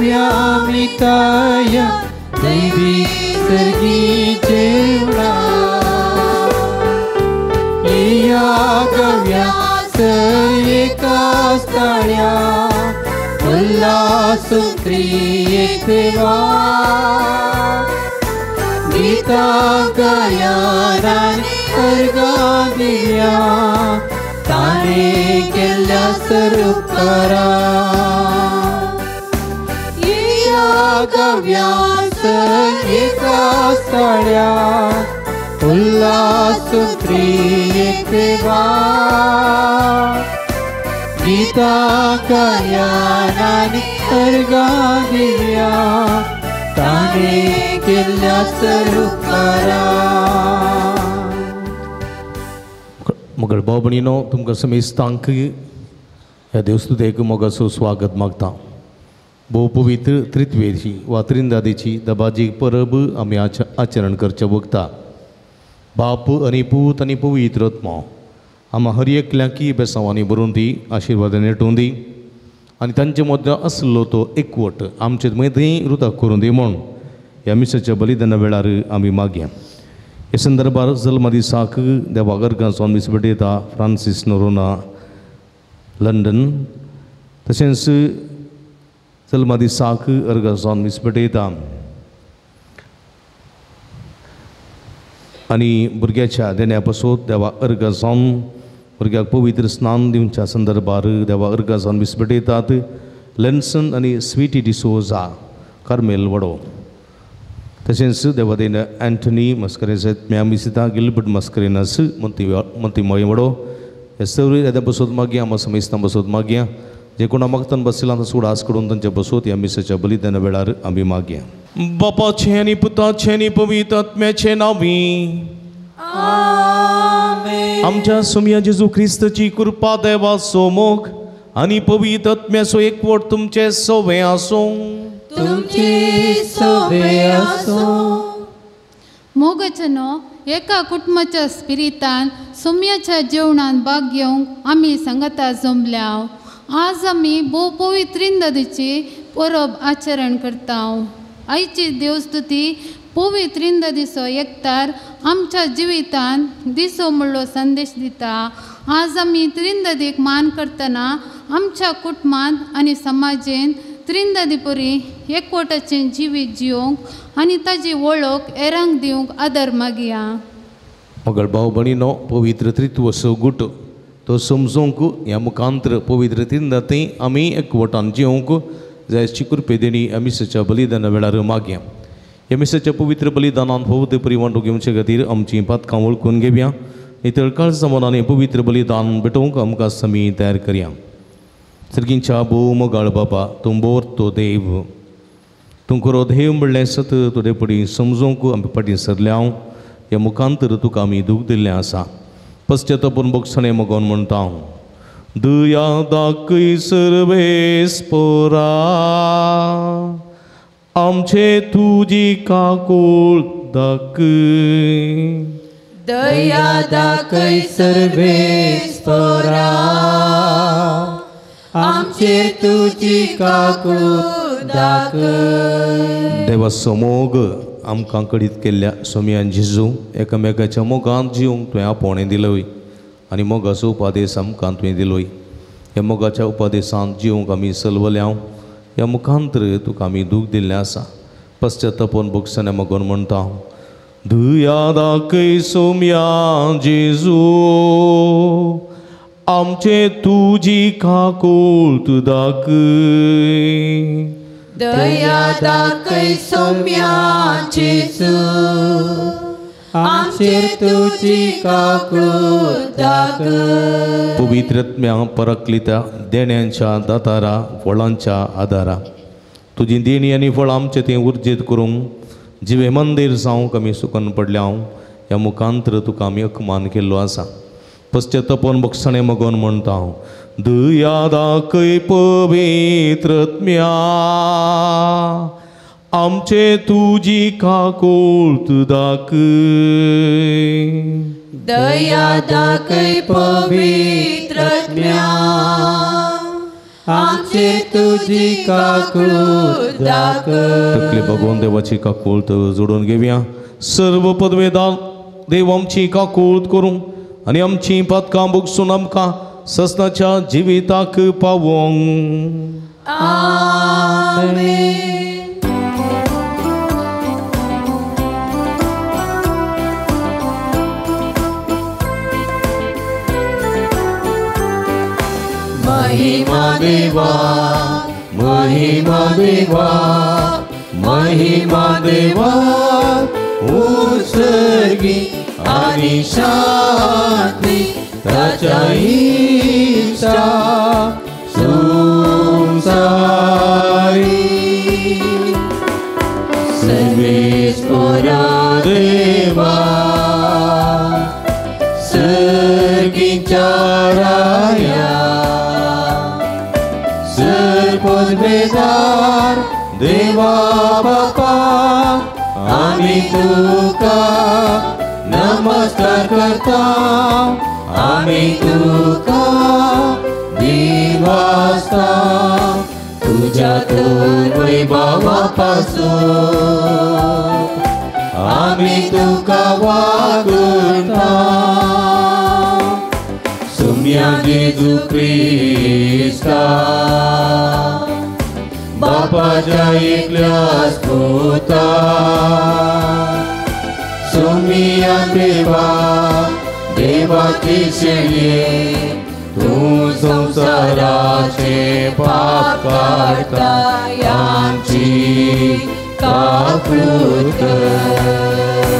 खाव्या मिताया दैवी सर्गी जेवणा या गव्या सर एकाच ताळ्या उल्हासून त्रिएक देवा गीता गायनान अर्घां दिया ताणें केल्ल्या सरुपकारा या गव्या सर एकाच ताळ्या उल्हासून त्रिएक देवा गीता गायनान अर्घां दिया ताणें केल्ल्या सरुपकारा. मगळ भाव भयणीनो, तुमकां समेस्तांक ह्या देवस्तुतेक मोगाचो स्वागत मागता. भोव पवित्र त्रित्वेची वा त्रिंदादीची दबाजी परब आमी आचरण करचें वगता. बाप आनी पूत आनी पवित्र आत्मो आमा हर एकल्याकी बेसांवांनी भरून दी, आशिर्वादान नेटून दी आनी तांचे मदलो आसलो तो एकवट आमचे मदीं रुता करून दी म्हूण ह्या मिसाच्या बलिदाना वेळार आमी मागया. हे संदर्भार जल्मा दिसाक देवा गर्गांचो मीस भेटयता फ्रांसीस नोरोना लंडन, तशेंच जल्मा दिसाक अर्गांचो मीस भेटयता आनी भुरग्याच्या देण्या पासत देवा अर्गां जावन भुरग्याक पवित्र स्नान दिवच्या संदर्भार देवा अर्गां जावन मीस भेटयतात लेन्सन आनी स्वीटी डिसोजा कार्मेल वडो, तशेंच देवादेन अँटनी मस्करेस म्यामिसिता गिलबर्ट मस्करेनस मंती वडो. हे सगळी येद्या बसोत मागया आमा समेस्तां बसोत मागया जे कोणा मागतान बसला तांचो उडास करून तांच्या बसोत ह्या मिसाच्या बलिदाना वेळार आमी मागया. बापाचें आनी पुताचें आनी पवित्र आत्म्याचें नांवी आमेन. आमच्या सोम्या जेजू क्रिस्ताची कृपा देवाचो मोग आनी पवित्र आत्म्याचो एकवट तुमचे सवे आसूं. तुमचे सवे आसूं. मोगाचेनो एका कुटुंबाच्या स्पिरितान सोम्याच्या जेवणान भाग घेवंक आमी सांगता जमल्या. आज आमी भोव पवित्र त्रिंदादीची परब आचरण करता. आयची देवस्तुती पवित्र त्रिंदादीचो एकतार आमच्या जिवितान दिसो म्हणलो संदेश दिता. आज आमी त्रिंदादीक मान करतना आमच्या कुटुंबांत आनी समाजेन त्रिंदादी परी एकवटाचें जिवीत जिवंक आनी ताजी वळख हेरांक दिवंक आदर मागया. मगळ भाव भयणीनो, पवित्र त्रित्व गुट तो समजूंक ह्या मुखांतर पवित्र त्रिंदाती आमी एकवटान जिवंक जायची कृपे देणी ह्या मिसाच्या बलिदाना वेळार मागया. ह्या मिसाच्या पवित्र बलिदानान भोवते परिवांटो घेवचे खातीर आमचीं पातकां वळखून घेवया. नितळ काळजा मनान पवित्र बलिदान भेटोवंक आमकां समी तयार करया. सर्गींच्या भोव मोगाळ बाबा, तूं बोर तो देव, तूं खरो देव म्हणलें सत तुजे पडी समजूंक आमी फाटीं सरल्या. ह्या मुखांतर तुका आमी दूख दिल्लें आसा. पश्चातापून भोगसणें मगोन म्हणटा हांव, दया दाखय सर्वेस्पोरा आमचे तुजी काकूळ दाखय. दया दाखय सर्वेस्पोरा आमचे तुजी काकूळ दाखय. देवाचो मोग आमकां कळीत केल्ल्या सोम्यान जेजू एकामेकाच्या मोगांत जिवंक तुवें आपोवणें दिलोय आनी मोगाचो उपादेस आमकां तुवें दिलोय. ह्या मोगाच्या उपादेसांत जिवंक आमी सलवल्या. ह्या मुखांतर तुका आमी दूख दिल्लें आसा. पश्चातापून भोगसण्या मगोन म्हणटा, दया दाखय सोम्या जेजू आमचे तुजी काकूळ दाखय. दया दाखय सोम्या जेजू आमचेर तुजी काकूळ दाखय. पवित्र आत्म्या परकलिता देण्यांच्या दातारा फळांच्या आदारा तुजी देणी आनी फळां आमचें तें उर्जेत करूंक जिवे मंदीर जावंक आमी सुकन पडल्या. ह्या मुखांतर तुका आमी अपमान केल्लो आसा. पश्चातापून भोगसणें मगोन म्हणटा हांव, दया दाखय पवित्र आत्म्या आमचे तुजी काकूळ दाखय. दया दाखय पवित्र आत्म्या आमचे तुजी काकूळ दाखय. तकले भगवान देवाची काकूळ जोडून घेवया. सर्व पदवेदार देव आमची काकूळ करूं आनी आमची पातकां भोगसून आमकां ससनाच्या जिविताक पावोंक. आमेन. महिमा देवा, महिमा देवा, महिमा देवा, उत्सर्गी आणि शांती ताच्या इच्छा संसारी. सर्वेस्परा देवा, सर्गीच्या राया, सर्वपदवेदार देवा बापा, आम्ही तुका नमस्कार करता, आम्ही तुका दिवासता, तुझ्या तर वैभवापासून आम्ही तुका वागता. सुम्या जेजू क्रिस्ता, बापाच्या एकल्याच पुता, सुमिया देवा, देवाची शेळये, तूं संसाराचे पाप काडता, आमची काकूळ कर.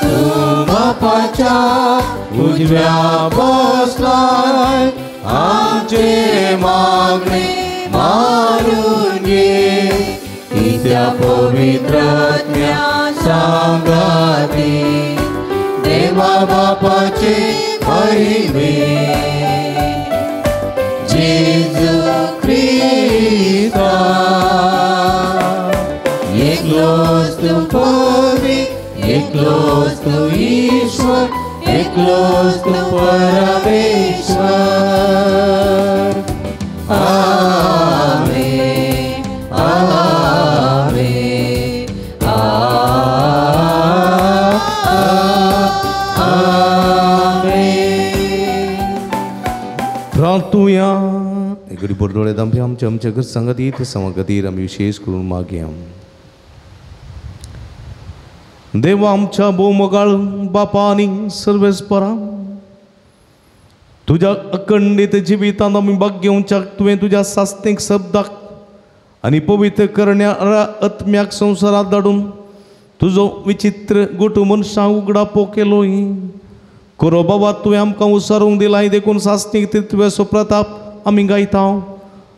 तूं बापाच्या उजव्या बसलाय, आमचे मागणे मारून घे, त्या पवित्र आत्म्या सांगाती, देवा बापाचे महिमे. जेजू क्रिस्ता, एकलोच तूं पवित्र, एकलोच तूं ईश्वर, एकलोच तूं परमेश्वर. आमेन, आमेन, आमेन. प्रार्थुया. एगडी बरडोळे दामपी आमच्या आमच्या घर सांगाती ते समागतीर आमी विशेष करून मागया. देवा आमच्या भोवमोगाळ बापा आनी सर्वेस्परा, तुज्या अखंडीत जिवितांत आमी भाग घेवच्याक तुवें तुज्या सास्तीक शब्दाक आनी पवित्र करण्या आत्म्याक संवसारांत धाडून तुजो विचित्र गोटू मनशांक उगडापो केलोय. खरो बाबा तुवें आमकां उसारूंक दिलाय, देखून सास्तीक तित्वेचो प्रताप आमी गायता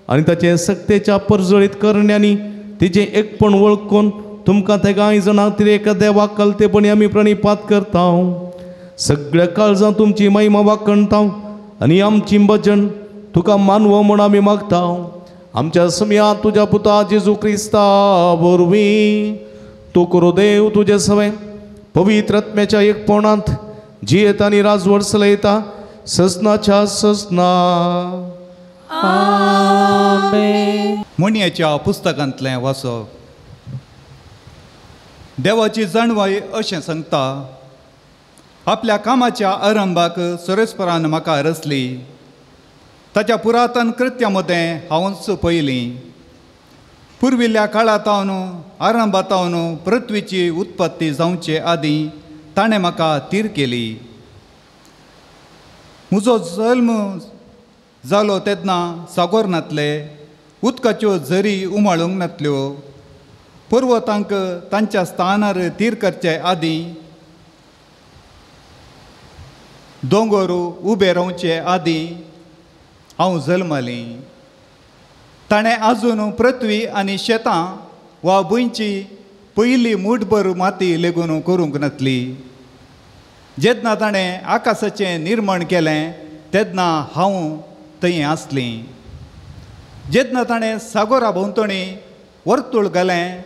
आनी ताचे सक्तेच्या परजळीत करण्यांनी तिचें एकपण वळखून तुमकां तेगांय जाणां एका देवाक कलतेपणी आमी प्रणिपात करता. सगळ्या काळजां तुमची महिमा वाखणता आनी आमची भजन तुका मानव म्हूण आमी मागता. आमच्या समया तुज्या पुता जेजू क्रिस्ता वरवीं तूं करो देव तुजे सवें पवित्र आत्म्याच्या एकपणांत जियेता आनी राजवट चलयता ससनाच्या ससना. आमेन. म्हणयाच्या पुस्तकांतलें वाचप. देवाची जाणवाय अशें सांगता, आपल्या कामाच्या आरंभाक सरेस्परान म्हाका रचली, ताच्या पुरातन कृत्या मदें हांवच पयलीं. पुर्विल्ल्या काळांतावन आरंभातावन पृथ्वीची उत्पत्ती जावचे आदीं ताणें म्हाका तीर केली. म्हजो जल्म जालो तेन्ना सागोर नातले, उदकाच्यो झरी उमाळूंक नातल्यो, पर्वतांक तांच्या स्थानार तीर करचे आदीं, दोंगर उबे रावचे आदीं हांव जल्मलीं. ताणें आजून पृथ्वी आनी शेतां वा भुंयची पयली मूठभर माती लेगून करूंक नातली. जेन्ना ताणें आकाशाचें निर्माण केलें तेन्ना हांव थंय आसलीं. जेन्ना ताणें सागोरा भोंवतणी वर्तुळ घालें,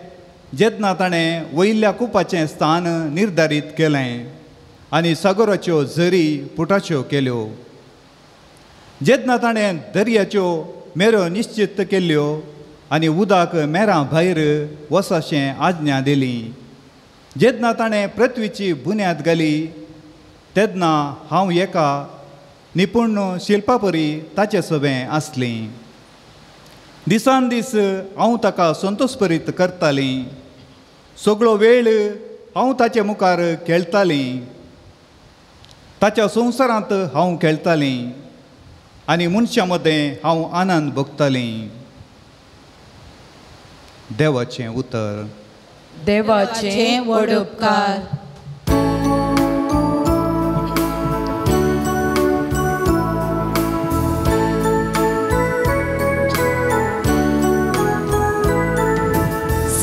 जेन्ना ताणें वयल्या कुपाचें स्थान निर्धारीत केलें आनी सागोराच्यो झरी पुटाच्यो केल्यो, जेन्ना ताणें दर्याच्यो मेरो निश्चित केल्ल्यो आनी उदक मेरां भायर वसाशें आज्ञा दिली. जेन्ना ताणें पृथ्वीची बुन्याद घाली तेन्ना हांव एका निपूर्ण शिल्पापरी ताचे सवें आसली. दिसान दीस हांव ताका संतोषपरीत करताली. सगळो वेळ हांव ताचे मुखार खेळटाली. ताच्या संवसारांत हांव खेळटाली आनी मनशां मदें हांव आनंद भोगताली. देवाचें उतर. देवाचे व्हड उपकार.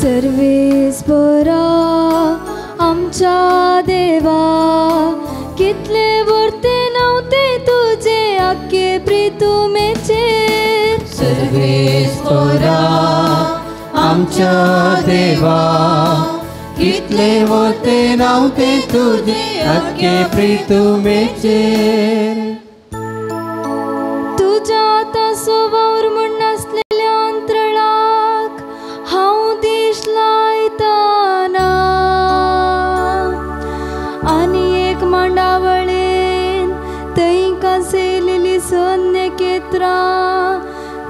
सर्वेस्परा आमच्या देवा, कितले वर्ते नव्हते तुझे आखे प्रितुमेचेर. सर्वेस्परा आमच्या देवा, कितले वर्ते नव्हते तुझे आखे प्रितुमेचेर. तुझ्या आतां वावर म्हूण नासलेल्या अंतराळाक हांव दीश लायताना आनी एक मांडावळेन थंय कांसेलेली सन्नेकेत्रां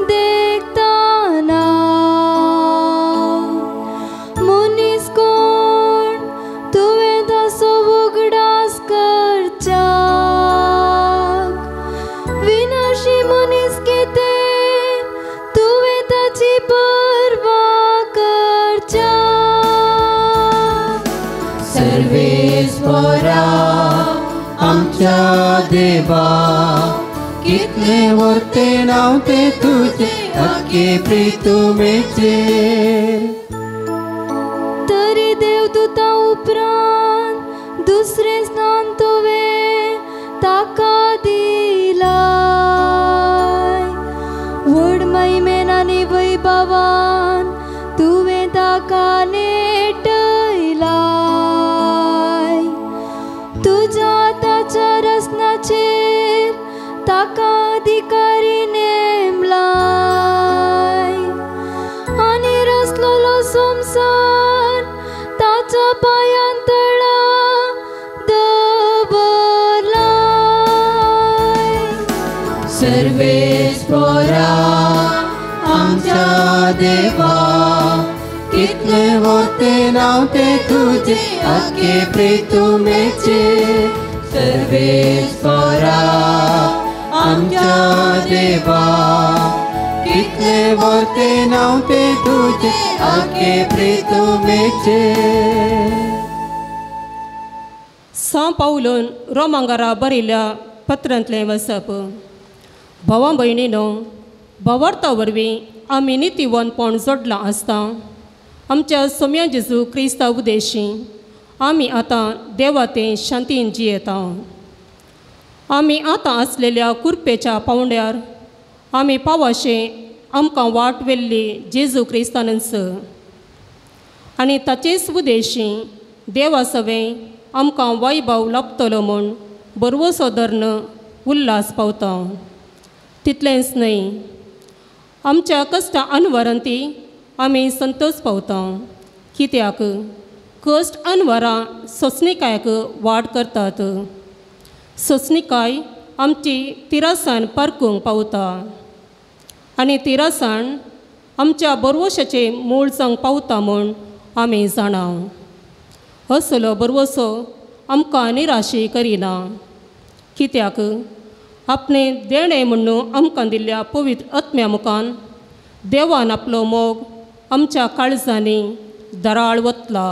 देखताना. मनीस कोण तुवें तसो उगडास करच्याक, विनाशी मनीस कितें तुवें ताची पर्वा करच्याक. सर्वेस्परा आमच्या देवा, कितले वर्ते नव्हते तुझे आखे प्रितुमेचेर. तरी देवदूता उपरांत दुसरें स्नान तुवें ताका दिलाय. व्हड महिमेन आनी वैभवान तुवें ताका नेटयलाय. तुज्या ताच्या रसनाचेर ताका अधिकारी नेमलाय आनी रसलोलो संवसार ताच्या पांयां तळा दवरलाय. सर्वेस्परा आमच्या देवा, कितले वर्ते नव्हते तुझे आखे प्रितुमेचेर. सर्वेस्परा आमच्या देवा, कितले वर्ते नव्हते तुझे आखे प्रितुमेचेर. सां पावलून रोमांगारा बरयल्या पत्रांतलें वसप. भावा भयणीनो, भावार्था वरवीं आमी नितीवंतपण जोडलां आसता. आमच्या सोम्या जेजू क्रिस्ता उदेशी आमी आतां देवा ते शांतीन जियेता. आमी आतां आसलेल्या कुरपेच्या पावंड्यार आमी पावाशें आमकां वाट व्हेल्ली जेजू क्रिस्तानच आनी ताचेच उदेशी देवा सवें आमकां वैभव लाभतलो म्हूण बरवसो धरून उल्हास पावता. तितलेंच न्हय, आमच्या कश्टां अनवरांती आमी संतोष पावता. कित्याक कश्ट अनवरां सोंसणीकायक वाड करतात. सोंसणीकाय आमची तिरासाण पारकूंक पावता आनी तिरासाण आमच्या बरवशाचें मूळ जावंक पावता म्हूण आमी जाणा. असलो बरवसो आमकां निराशी करिना. कित्याक आपणे देणें म्हणून आमकां दिल्ल्या पवित्र आत्म्या मुखान देवान आपलो मोग आमच्या काळजांनी दराळ वतला.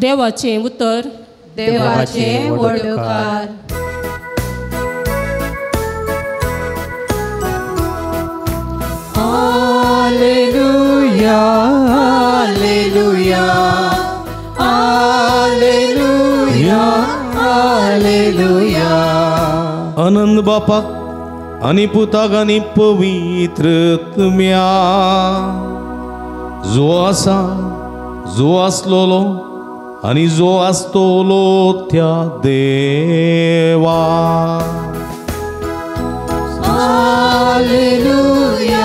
देवाचें उतर. देवाचे व्हड उपकार. Hallelujah, hallelujah, hallelujah, hallelujah. आनंद बापाक आनी पुताक आनी पवित्र आत्म्या, जो आसा, जो आसलोलो आनी जो आसतलो त्या देवा. Hallelujah,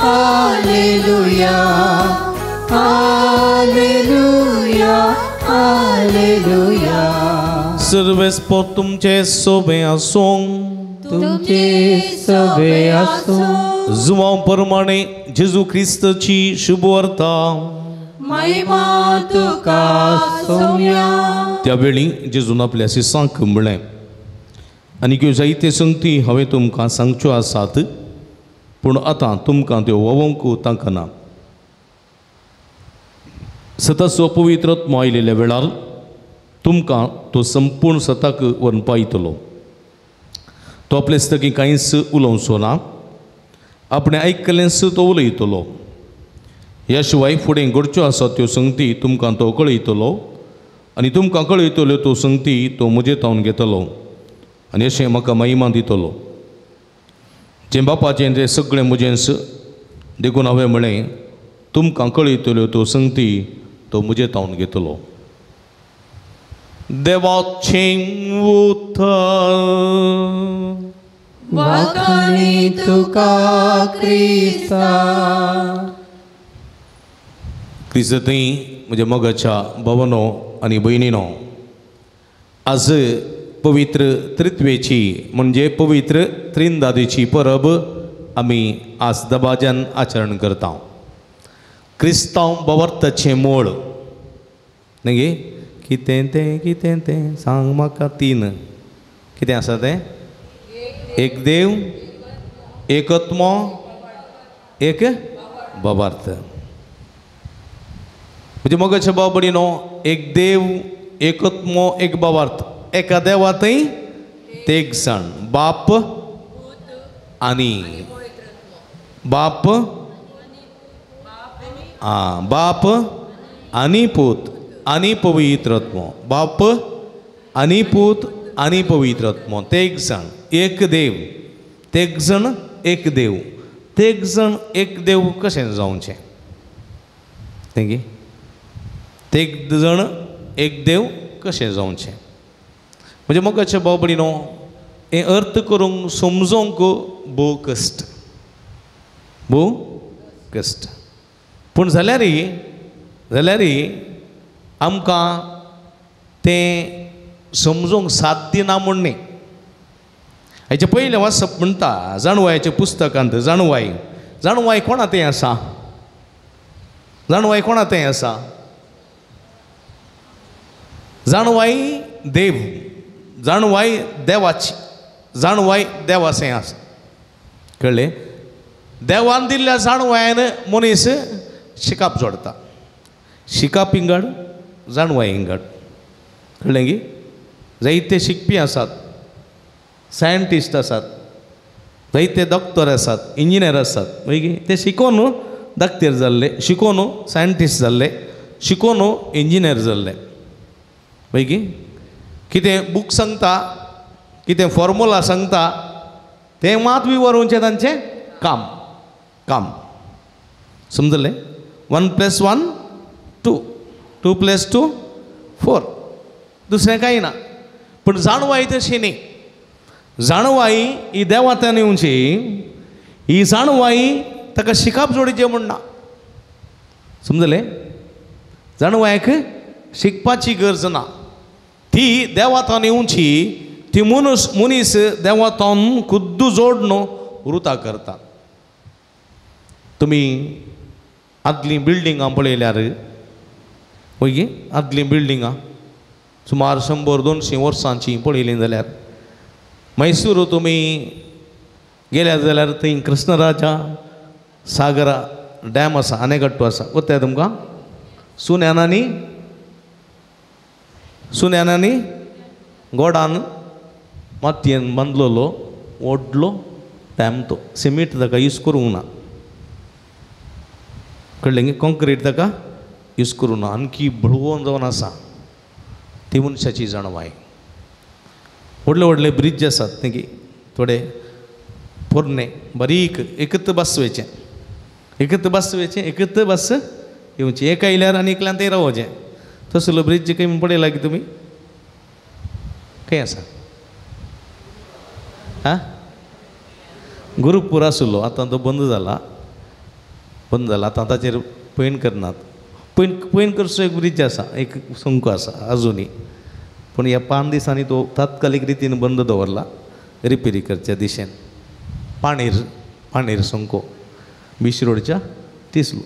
hallelujah, hallelujah, hallelujah. सर्वेस्पोर तुमचे सोबे आसूं, तुमचे सोबे आसूं. जुवां प्रमाणे जेजू क्रिस्ताची शुभवार्ता. महिमा तुका सोम्या. त्यावेळी जेजून आपल्या शिसांक म्हळें, आनी त्यो जायते संगती हांवें तुमकां सांगच्यो आसात, पूण आतां तुमकां त्यो वोवंक तांकना. सताचो पवित्र आत्मो आयिल्ल्या वेळार तुमकां तो संपूर्ण सताक व्हरून पायतलो. तो आपले सतकी कांयच उलोवचो ना, आपणें आयकल्लेंच तो उलयतलो. ह्या शिवाय फुडें घडच्यो आसा त्यो संगती तुमकां तो कळयतलो, आनी तुमकां कळयतल्यो त्यो संगती तो म्हजे तावन घेतलो आनी अशें म्हाका महिमा दितलो. जें बापाचें तें सगळें म्हजेंच, देखून हांवें म्हळें तुमकां कळयतल्यो त्यो संगती तो म्हजे तावन घेतलो. देवाचें उतर. वाखाणी तुका क्रिस्ता. क्रिस्ती म्हज्या मोगाच्या भावानो आनी भयणीनो, आज पवित्र त्रित्वेची म्हणजे पवित्र त्रिंदादीची परब आमी आज दबाज्यान आचरण करता. क्रिस्तांव भावार्थाचें मूळ न्ही गे, कितें तें कितें तें सांग म्हाका. तीन कितें आसा तें? एक देव, एक आत्मो, एक भावार्थ. म्हणजे मोगाच्या भाव भयणीनो, एक देव, एक आत्मो, एक भावार्थ. एका देवातय तेग जाण, बाप आनी बाप, आं बाप आनी पूत आनी पवित्र आत्मो. बाप आनी पूत आनी पवित्र आत्मो, तेग जाण, एक देव. तेग जाण एक देव, तेग जाण एक देव कशें जावचें? न्ही, तेग जाण एक देव कशें जावचें? म्हणजे मोगाच्या भाव भयणीनो, हें अर्थ करूंक समजोंक भोव कश्ट, भोव कश्ट. पूण जाल्यार आमकां तें समजोंक साध्य ना म्हूण न्ही. हाचे पयलें वाचप म्हणटा जाणवायच्या पुस्तकांत, जाणवाय, जाणवाय कोणा तें आसा? जाणवाय कोणा तें आसा? जाणवाय देव, जाणवाय देवाची, जाणवाय देवाचें आसा. कळ्ळें? देवान दिल्ल्या जाणवायन मनीस शिकाप जोडटा. शिकाप इंगड, जाणवाय इंगड. कळ्ळें की? जायते शिकपी आसात, सायंटिस्ट आसात, जायते डॉक्टर आसात, इंजिनियर आसात. मागीर ते शिकोवन डॉक्टर जाल्ले, शिकोवन सायंटिस्ट जाल्ले, शिकोवन इंजिनियर जाल्ले. मागीर कितें बूक सांगता, कितें फॉर्मुला सांगता, तें मात विवरोवचें तांचें काम. काम समजलें? 1 + 1 2, 2 + 2 4, दुसरें कांय ना. पूण जाणवाय तशी न्ही. जाणवाय ही देवांतल्यान येवची, ही जाणवाय ताका शिकाप जोडचें म्हूण ना. समजलें? जाणवायक शिकपाची गरज ना. ती देवांतल्यान येवची, ती मनीस देवांतल्यान खुद्द जोडून वृता करता. तुमी आदलीं बिल्डिंगां पळयल्यार, वय, आदलीं बिल्डिंगां सुमार 100-200 वर्सांची पळयलीं जाल्यार, मैसूर तुमी गेल्या जाल्यार थंय कृष्णराजा सागरा डॅम आसा, आनेगट्टू आसा. वता तुमकां? सुन्यानांनी, सुन्यानांनी गोडान मातयेन बांदलेलो व्हडलो डॅम तो. सिमीट ताका यूज करूंक ना, कळ्ळें? कॉन्क्रीट ताका यूज करूंक ना, आणखी बळवून जावन आसा. ती मनशाची जाणवाय. व्हडले व्हडले ब्रिज आसात न्ही, थोडे पोरणे बारीक, एकच बस वयचें, एकच बस वयचें, एकच बस येवचें, एक आयल्यार आनी एकल्यान थंय रावचें. तसलो ब्रिज खंय पळयला की तुमी? खंय आसा? आं, गुरुपूर आसलो, आतां तो बंद जाला, बंद जाला. आतां ताचेर पैण करनात. पैण पैण करचो एक ब्रिज आसा, एक संको आसा आजुनूय, पूण ह्या 5 दिसांनी तो तात्कालीक रितीन बंद दवरला रिपेरी करच्या दिशेन. पाणेर, पाणेर संको बीच रोडच्या तिसलो.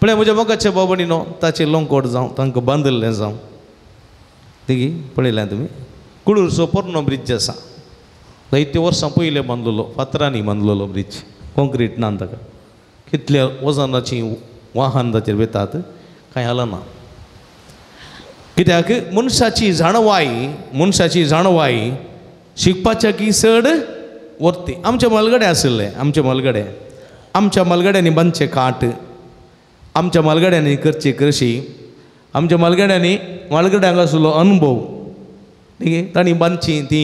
पळय म्हज्या मोगाच्या बाबणीनो, ताचें लोंकोट जावं, तांकां बांदिल्लें जावं, तिगी पळयलें तुमी. कुळूरचो पोरणो ब्रिज आसा, जायते वर्सां पयलें बांदलेलो, फातरांनी बांदलेलो ब्रिज, कॉन्क्रीट ना ताका. कितल्या वजनाची वाहन ताचेर वेतात, कांय हालना. कित्याक मनशाची जाणवाय, मनशाची जाणवाय शिकपाच्या की चड वर्ती. आमच्या मलगडे आशिल्ले, आमच्या मलगडे, आमच्या मलगड्यांनी बांदचे काट, आमच्या मलगड्यांनी करची कृशी, आमच्या मलगड्यांनी, मलगड्यांक आशिल्लो अनुभव, तांणी बांदची ती,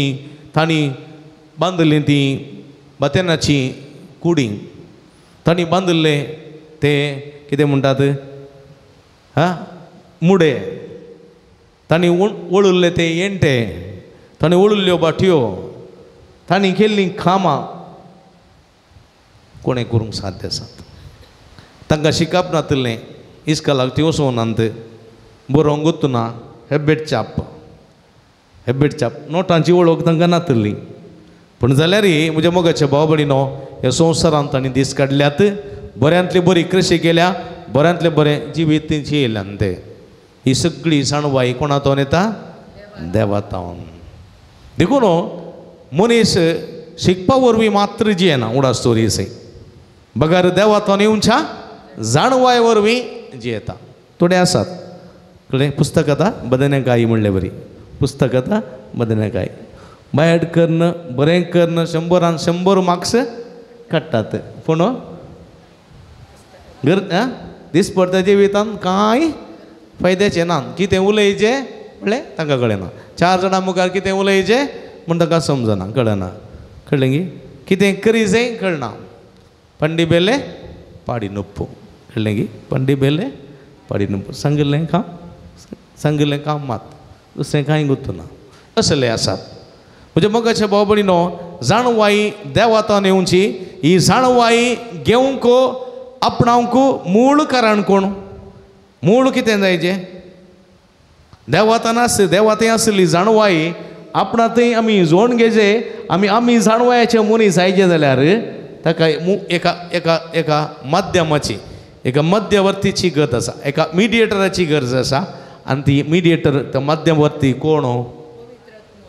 तांणी बांदिल्ली ती बातेनाची कुडी, तांणी बांदिल्ले ते कितें म्हणटात हा मुडे, तांणी वळुल्ले ते येंटे, तांणी वळुल्ल्यो बाटयो, तांणी केल्लीं कामां कोणें करूंक साध्य आसात. तांकां शिकप नातिल्लें, इस्कॉलाक ती वचूंक नात, बरोवंक गुत्तना हेबेट चाप, हेबेट चाप, नोटांची वळख तांकां नातिल्ली. पूण जाल्यारय म्हज्या मोगाच्या भाव भयणीनो, ह्या संवसारांत तांणी दीस काडल्यात, बऱ्यांतली बरी कृशी केल्या, बऱ्यांतलें बरें जिवीत जियेल्यान ते. ही सगळी जाणवाय कोणातून येता? देवातावन. देखून मनीस शिकपा वरवीं मात्र जियेना, उडास तोरी बगर देवातून येवच्या जाणवाय वरवीं जियेता. थोडे आसात कळ्ळें, पुस्तक आतां बदनेकाय म्हणले बरी, पुस्तक आतां बदनेकाय बायट कर्ण बरें कर्ण 100 100 मार्क्स काडटात, पूण गर दिसपडटा जिवितान कांय फायद्याचें ना. कितें उलयचें म्हणलें तांकां कळना, 4 जाणां मुखार कितें उलयचें म्हूण तांकां समजना, कळना. कळ्ळें गी? कितें करीचें कळना. पंडी बेले पाडी नुप्पू, कळ्ळें गी? पंडी बेले पाडी नुप्पू, सांगिल्लें काम, सांगिल्लें काम मात, दुसरें कांय गुत्तना. असले आसात म्हज्या मोगाच्या भाव भयणीनो. जाणवाय देवातान येवची, ही जाणवाय घेवंक आपणावंक मूळ कारण कोण? मूळ कितें जायचें? देवातान आस, देवातय आसली जाणवाय आपणा थंय आमी जोड घेजे, आमी आमी जाणवायाचे मनीस जायचे जाल्यार ताका एका एका एका माध्यमाची, एका मध्यवर्तीची गत आसा, एका मिडिएटराची गरज आसा. आनी ती मिडिएटर, त्या मध्यवर्ती कोण?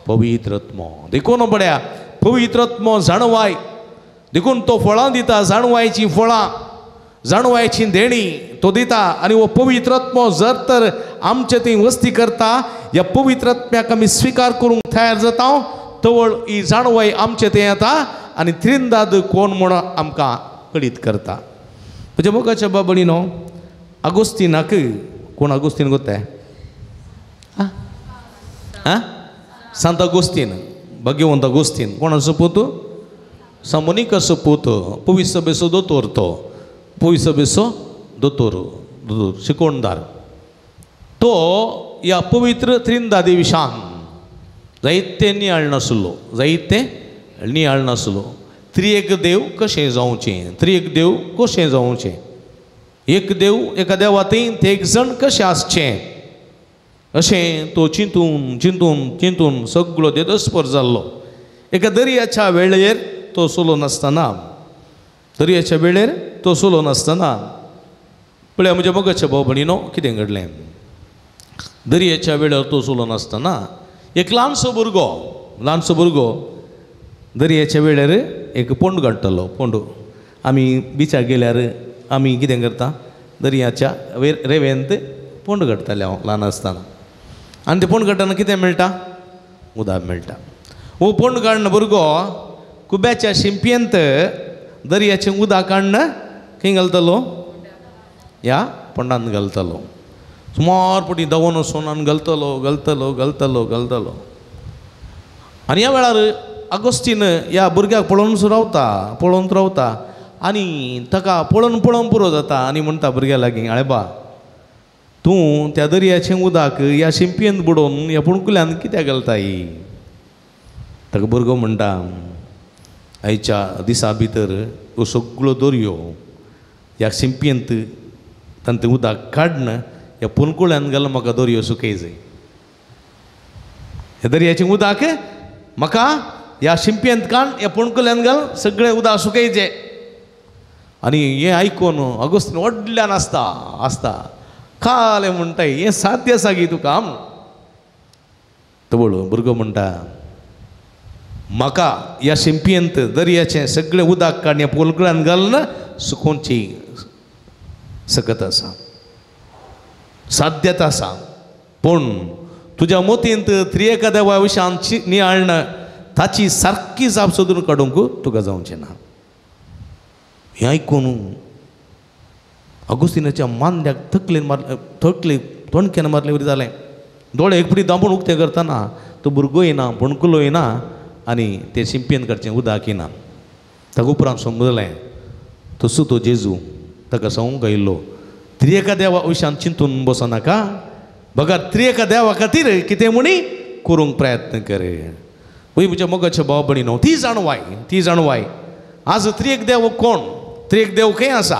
पवित्रत्मो. देखून बड्या पवित्रत्मो जाणवाय, देखून तो फळां दिता, जाणवायचीं फळां, जाणवायची देणी तो दिता. आनी हो पवित्रत्मो जर तर आमचे थंय वस्ती करता, ह्या पवित्रत्म्याक आमी स्विकार करूंक तयार जाता, तवळ ही जाणवाय आमचे थंय येता आनी त्रिंदाद कोण म्हूण आमकां कळीत करता. म्हज्या मोगाच्या बाबणीनो, आगोस्तीनाक कोण आगोस्तीन गोताय? आं, सांत आगोस्तीन, भाग्यवंत आगोस्तीन कोणाचो पूत? सामोनिकाचो पूत, पवित्र सभेचो दोतोर तो, पवित्र सभेचो दोतोर, दोतोर शिकोणदार तो. ह्या पवित्र त्रिंदादी विशान जायते नियाळ नासलो, जायते नियाळ नासलो. त्रिएक देव कशें जावचें, त्रिएक देव कशें जावचें, एक देव एका देवातय ते एक जण कशें आसचें, अशें तो चिंतून चिंतून चिंतून सगळो देदस्पर जाल्लो. एका दर्याच्या वेळेर तो सोलो नासतना, दर्याच्या वेळेर तो सोलो नासतना पळया म्हज्या मोगाच्या भाव भयणीनो, कितें घडलें? दर्याच्या वेळेर तो सोलो नासतना एक ल्हानसो भुरगो, ल्हानसो भुरगो दर्याच्या वेळेर एक पोंड काडटलो. पोंड आमी बिचाक गेल्यार आमी कितें करता? दर्याच्या रेवेंत पोंड काडटाले हांव ल्हान आसतना. आनी ते पोंड काडटना कितें मेळटा? उदक मेळटा. हो पोंड काडणा भुरगो कुब्याच्या शिंपयेंत दर्याचें उदक काडून खंय घालतलो? ह्या पोंडांत घालतलो. सुमार पटी दवोन वचून आनी घालतलो घालतलो घालतलो घालतलो. आनी ह्या वेळार आगोस्तीन ह्या भुरग्याक पळोवनच रावता, पळोवन रावता आनी ताका पळोवन पळोवन पुरो जाता आनी म्हणटा भुरग्या लागीं, आळे बा, तूं त्या दर्याचें उदक ह्या शिंपयेंत बुडोवन ह्या पुणकुल्यान कित्याक घालताय? ताका भुरगो म्हणटा, आयच्या दिसा भितर हो सगळो दर्यो ह्या शिंपयेंत तांतूं उदक काडून ह्या पोणकुळ्यान घालून म्हाका दर्यो सुकय जाय. ह्या दर्याचें उदक म्हाका ह्या शिंपयेंत काड ह्या पोणकुल्यान घाल सगळें उदक सुकय जाय. आनी हें आयकून अगोस्तीन व्हडल्यान आसता आसता कालें म्हणटाय हें साध्य आसा गी तुका. तवळ भुरगो म्हणटा म्हाका ह्या शिंपयेंत दर्याचें सगळें उदक काडून ह्या पोलकुळ्यान घालून सुकोवची सकत आसा, साध्यता आसा. पूण तुज्या मोतींत त्रिएका देवा विशयान नियाळण ताची सारकी जाप सोदून काडूंक तुका जावचें ना. हें आयकून अगुस्तिनाच्या मांद्याक तकलेन मारले, तकले तोणक्यान मारले वरी जालें. दोळे एक पटी दांबून उक्तें करतना तो भुरगो येना, बोणकुलो येना आनी ते शिंपयेन काडचें उदक येना. ताका उपरांत समजलें तसो तो जेजू ताका सांगूंक आयिल्लो त्रिएका देवा विशयान चिंतून बसनाका, बगर त्रिएका देवा खातीर कितें म्हणी करूंक प्रयत्न कर. वय म्हज्या मोगाच्या भाव भयणीनो, ती जाणवाय, ती जाणवाय. आज त्रिएक देव कोण, त्रिएक देव खंय आसा?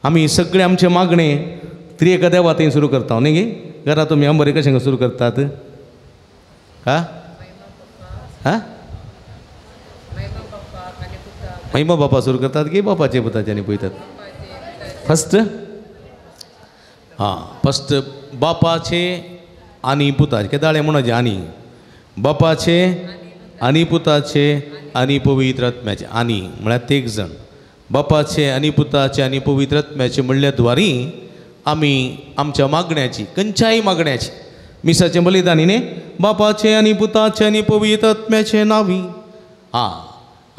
आमी सगळे आमचे मागणे त्रिएका देवा थंय सुरू करता न्ही गे. घरा तुमी आंबरे कशें सुरू करतात? हा हा महिमा बापा सुरू करतात की बापाचे पुताचे आनी पळयतात? फस्ट हां फस्ट बापाचे आनी पुताचे केदाळे म्हणचे आनी बापाचे आनी पुताचे आनी पवित्र आत्म्याचे. आनी म्हळ्यार तेग जाण बापाचे आनी पुताचे आनी पवित्र आत्म्याचे म्हणल्या द्वारी आमी आमच्या मागण्याची खंयच्याय मागण्याची मिसाचें बलिदान न्ही बापाचे आनी पुताचे आनी पवित्र आत्म्याचे नांवी. आं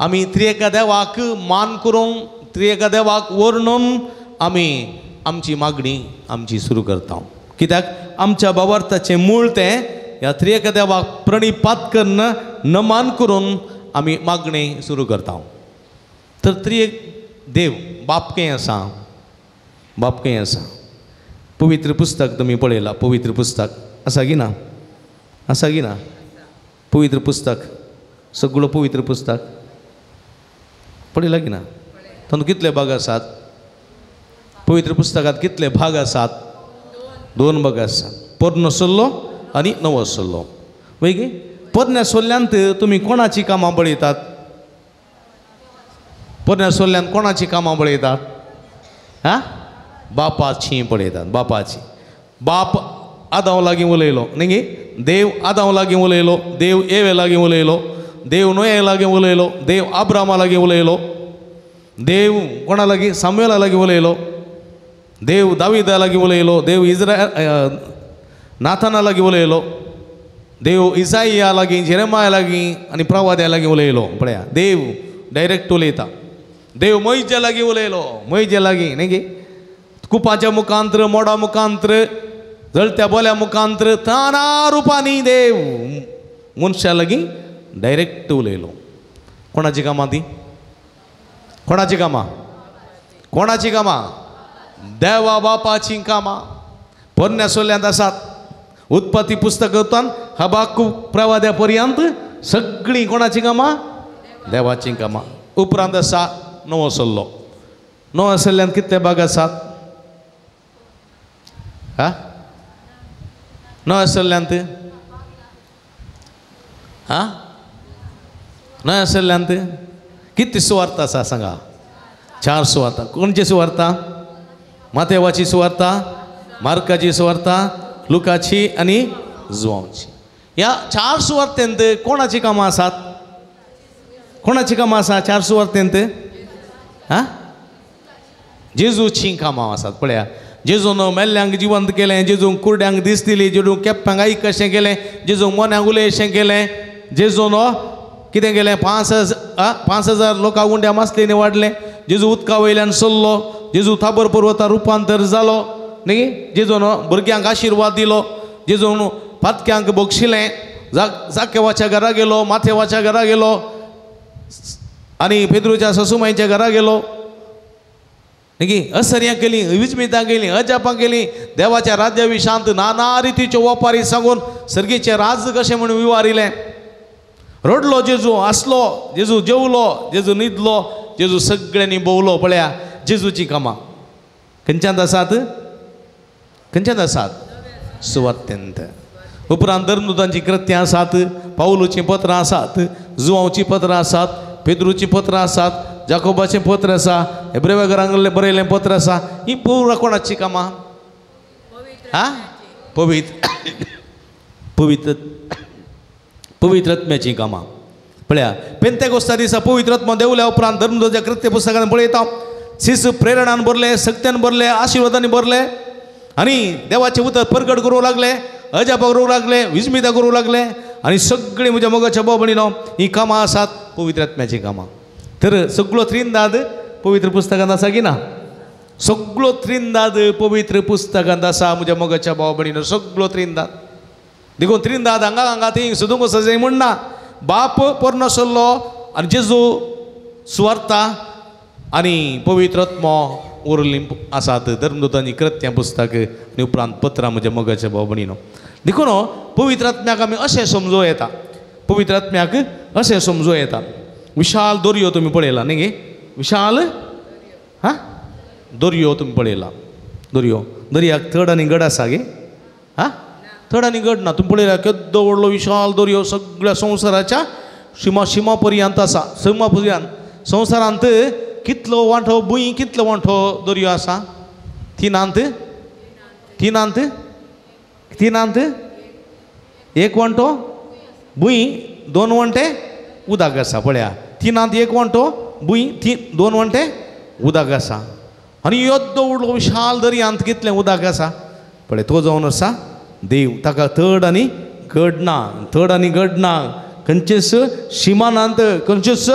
आमी त्रिएका देवाक मान करून त्रिएका देवाक वर्णून आमी आमची मागणी आमची सुरू करता. कित्याक आमच्या भावार्थाचें मूळ तें ह्या त्रिएका देवाक प्रणिपात करून नमान करून आमी मागणी सुरू करता. तर त्रिएक देव बाप खंय आसा, बाप खंय आसा? पवित्र पुस्तक तुमी पळयलां, पवित्र पुस्तक आसा की ना? आसा की ना? पवित्र पुस्तक सगळो पवित्र पुस्तक पळयलां की ना? तातूंत कितले भाग आसात? पवित्र पुस्तकांत कितले भाग आसात? दोन भाग आसात, पोरनो सल्लो आनी नवो सल्लो. वय गे पोरण्या सोल्ल्यांत तुमी कोणाची कामां पळयतात? पोरण्या सोल्ल्यांत कोणाची कामां पळयतात? हां बापाची पळयतात. बापाची. बाप आदांव लागीं उलयलो न्ही गे, देव आदांव लागीं उलयलो, देव एवे लागीं उलयलो, देव नोये लागीं उलयलो, देव आब्रामा लागीं उलयलो, देव कोणा लागीं सामुएला लागीं उलयलो, देव दाविदा लागीं उलयलो, देव इज्रायल नाथाना लागीं उलयलो, देव इसाया लागीं जेरेमाया लागीं आनी प्रवाद्या लागीं उलयलो. पळया देव डायरेक्ट उलयता. देव मोयजे लागीं उलयलो, मोयजे लागीं न्ही गे, कुपाच्या मुखांत्र, मोडा मुखांत्र, जळत्या बोल्या मुखांत्र, ताना रुपांनी देव मनशा लागीं डायरेक्ट उलयलो. कोणाची कामां ती? कोणाची कामां? कोणाची कामां? देवा बापाची कामां पोरण्या सोल्यांत आसात. उत्पत्ती पुस्तकांतल्यान हबाकूक प्रवाद्या पर्यंत सगळीं कोणाची कामां? देवाची कामां. उपरांत आसा नवो सल्लो. नवो सल्ल्यांत कितले भाग आसात? हा नव्या सल्ल्यांत हा नव्या सल्ल्यांत कितली सुवार्थ आसा सांगा? 4 सुवार्ता. कोणची सुवार्ता? मातेवाची सुवार्ता, मार्काची सुवार्ता, लुकाची आनी जुवांवची. ह्या 4 सुवार्तेंत कोणाची कामां आसात? कोणाची कामां आसा 4 सुवार्तेंत? हा जेजूची कामां आसात. पळया जेजून मेल्ल्यांक जिवंत केलें, जेजून कुरड्यांक दीस दिली, जेजून केप्प्यांक आयक अशें केलें, जेजून मोन्यांक उलय अशें केलें, जेजून कितें केलें 5,000 लोकां उंड्या मासलेनी वाडलें, जेजू उदका वयल्यान सरलो, जेजू थाबर पर्वतार रुपांतर जालो न्ही, जेजून भुरग्यांक आशिर्वाद दिलो, जेजून पातक्यांक बक्षिलें, जाकेवाच्या घरा गेलो, माथेवाच्या घरा गेलो आनी पेद्रूच्या ससुमाईच्या घरा गेलो न्ही. असर्यां केली, विस्मितां केली, अजापां केली, देवाच्या राज्या विशांत नाना रितीच्यो वपारी सांगून सर्गीचें राज कशें म्हूण विवारिलें. रडलो जेजू, आसलो जेजू, जेवलो जेजू, न्हिदलो जेजू, सगळ्यांनी भोंवलो. पळया जेजूची कामां खंयच्यांत आसात? खंयच्यांत आसात? सुवार्तेंत. उपरांत धर्मदूतांची कृत्यां आसात, पावलूचीं पत्रां आसात, जुवांवचीं पत्रां आसात, पेद्रूचीं पत्रां आसात, जाकोबाचें पत्र आसा, हेब्रेवागरांगल्लें बरयलें पत्र आसा. ही पुरा कोणाची कामां? हा, पवित्र पवित्र पवित्र आत्म्याचीं कामां. पळया पेंतेकोस्ता दिसा पवित्र आत्मा देवल्या उपरांत धर्मदूताच्या कृत्य पुस्तकान पळयता शिस प्रेरणान भरले, शक्त्यान भरले, आशिर्वादांनी भरले आनी देवाचें उतर परगट करूंक लागले, अजापां करूंक लागले, विस्मिता करूंक लागले आनी सगळीं म्हज्या मोगाच्या भाव भयणीनो हीं कामां आसात पवित्र आत्म्याचीं कामां. तर सगळो त्रिंदाद पवित्र पुस्तकांत आसा की ना? सगळो त्रिंदाद पवित्र पुस्तकांत आसा म्हज्या मोगाच्या भाव भयणीनो, सगळो त्रिंदाद. देखून त्रिंदाद हांगा हांगा थंय सोदूंक वचपाचें म्हणना. बाप पोरणो सल्लो आनी जेजू सुवार्ता आनी पवित्र आत्मो उरलीं आसात धर्मदूतांची कृत्यां पुस्तक आनी उपरांत पत्रां म्हज्या मोगाच्या भाव भयणीनो. देखून पवित्र आत्म्याक आमी अशें समजूं येता, पवित्र आत्म्याक अशें समजूं येता. विशाल दर्यो तुमी पळयला न्ही गे? विशाल हा दर्यो तुमी पळयला, दर्यो, दर्याक थड आनी गड आसा गे? हा, थड आनी गड ना. तुमी पळयला केदो व्हडलो विशाल दर्यो सगळ्या संवसाराच्या शिमा शिमा पर्यंत आसा. शिमा पर्यंत संवसारांत कितलो वांठो भूंय, कितलो वांठो दर्यो आसा? तिनांत तिनांत तिनांत एक वांटो भूंय, दोन वांटे उदक आसा. पळया तिनांत एक वांटो भूंय, दोन वांटे उदक आसा आनी येदो व्हडलो विशाल दर्यांत कितलें उदक आसा पळय. तो जावन आसा देव, ताका थड आनी गड ना, थड आनी गड ना, खंयचेच शिमानांत खंयचेच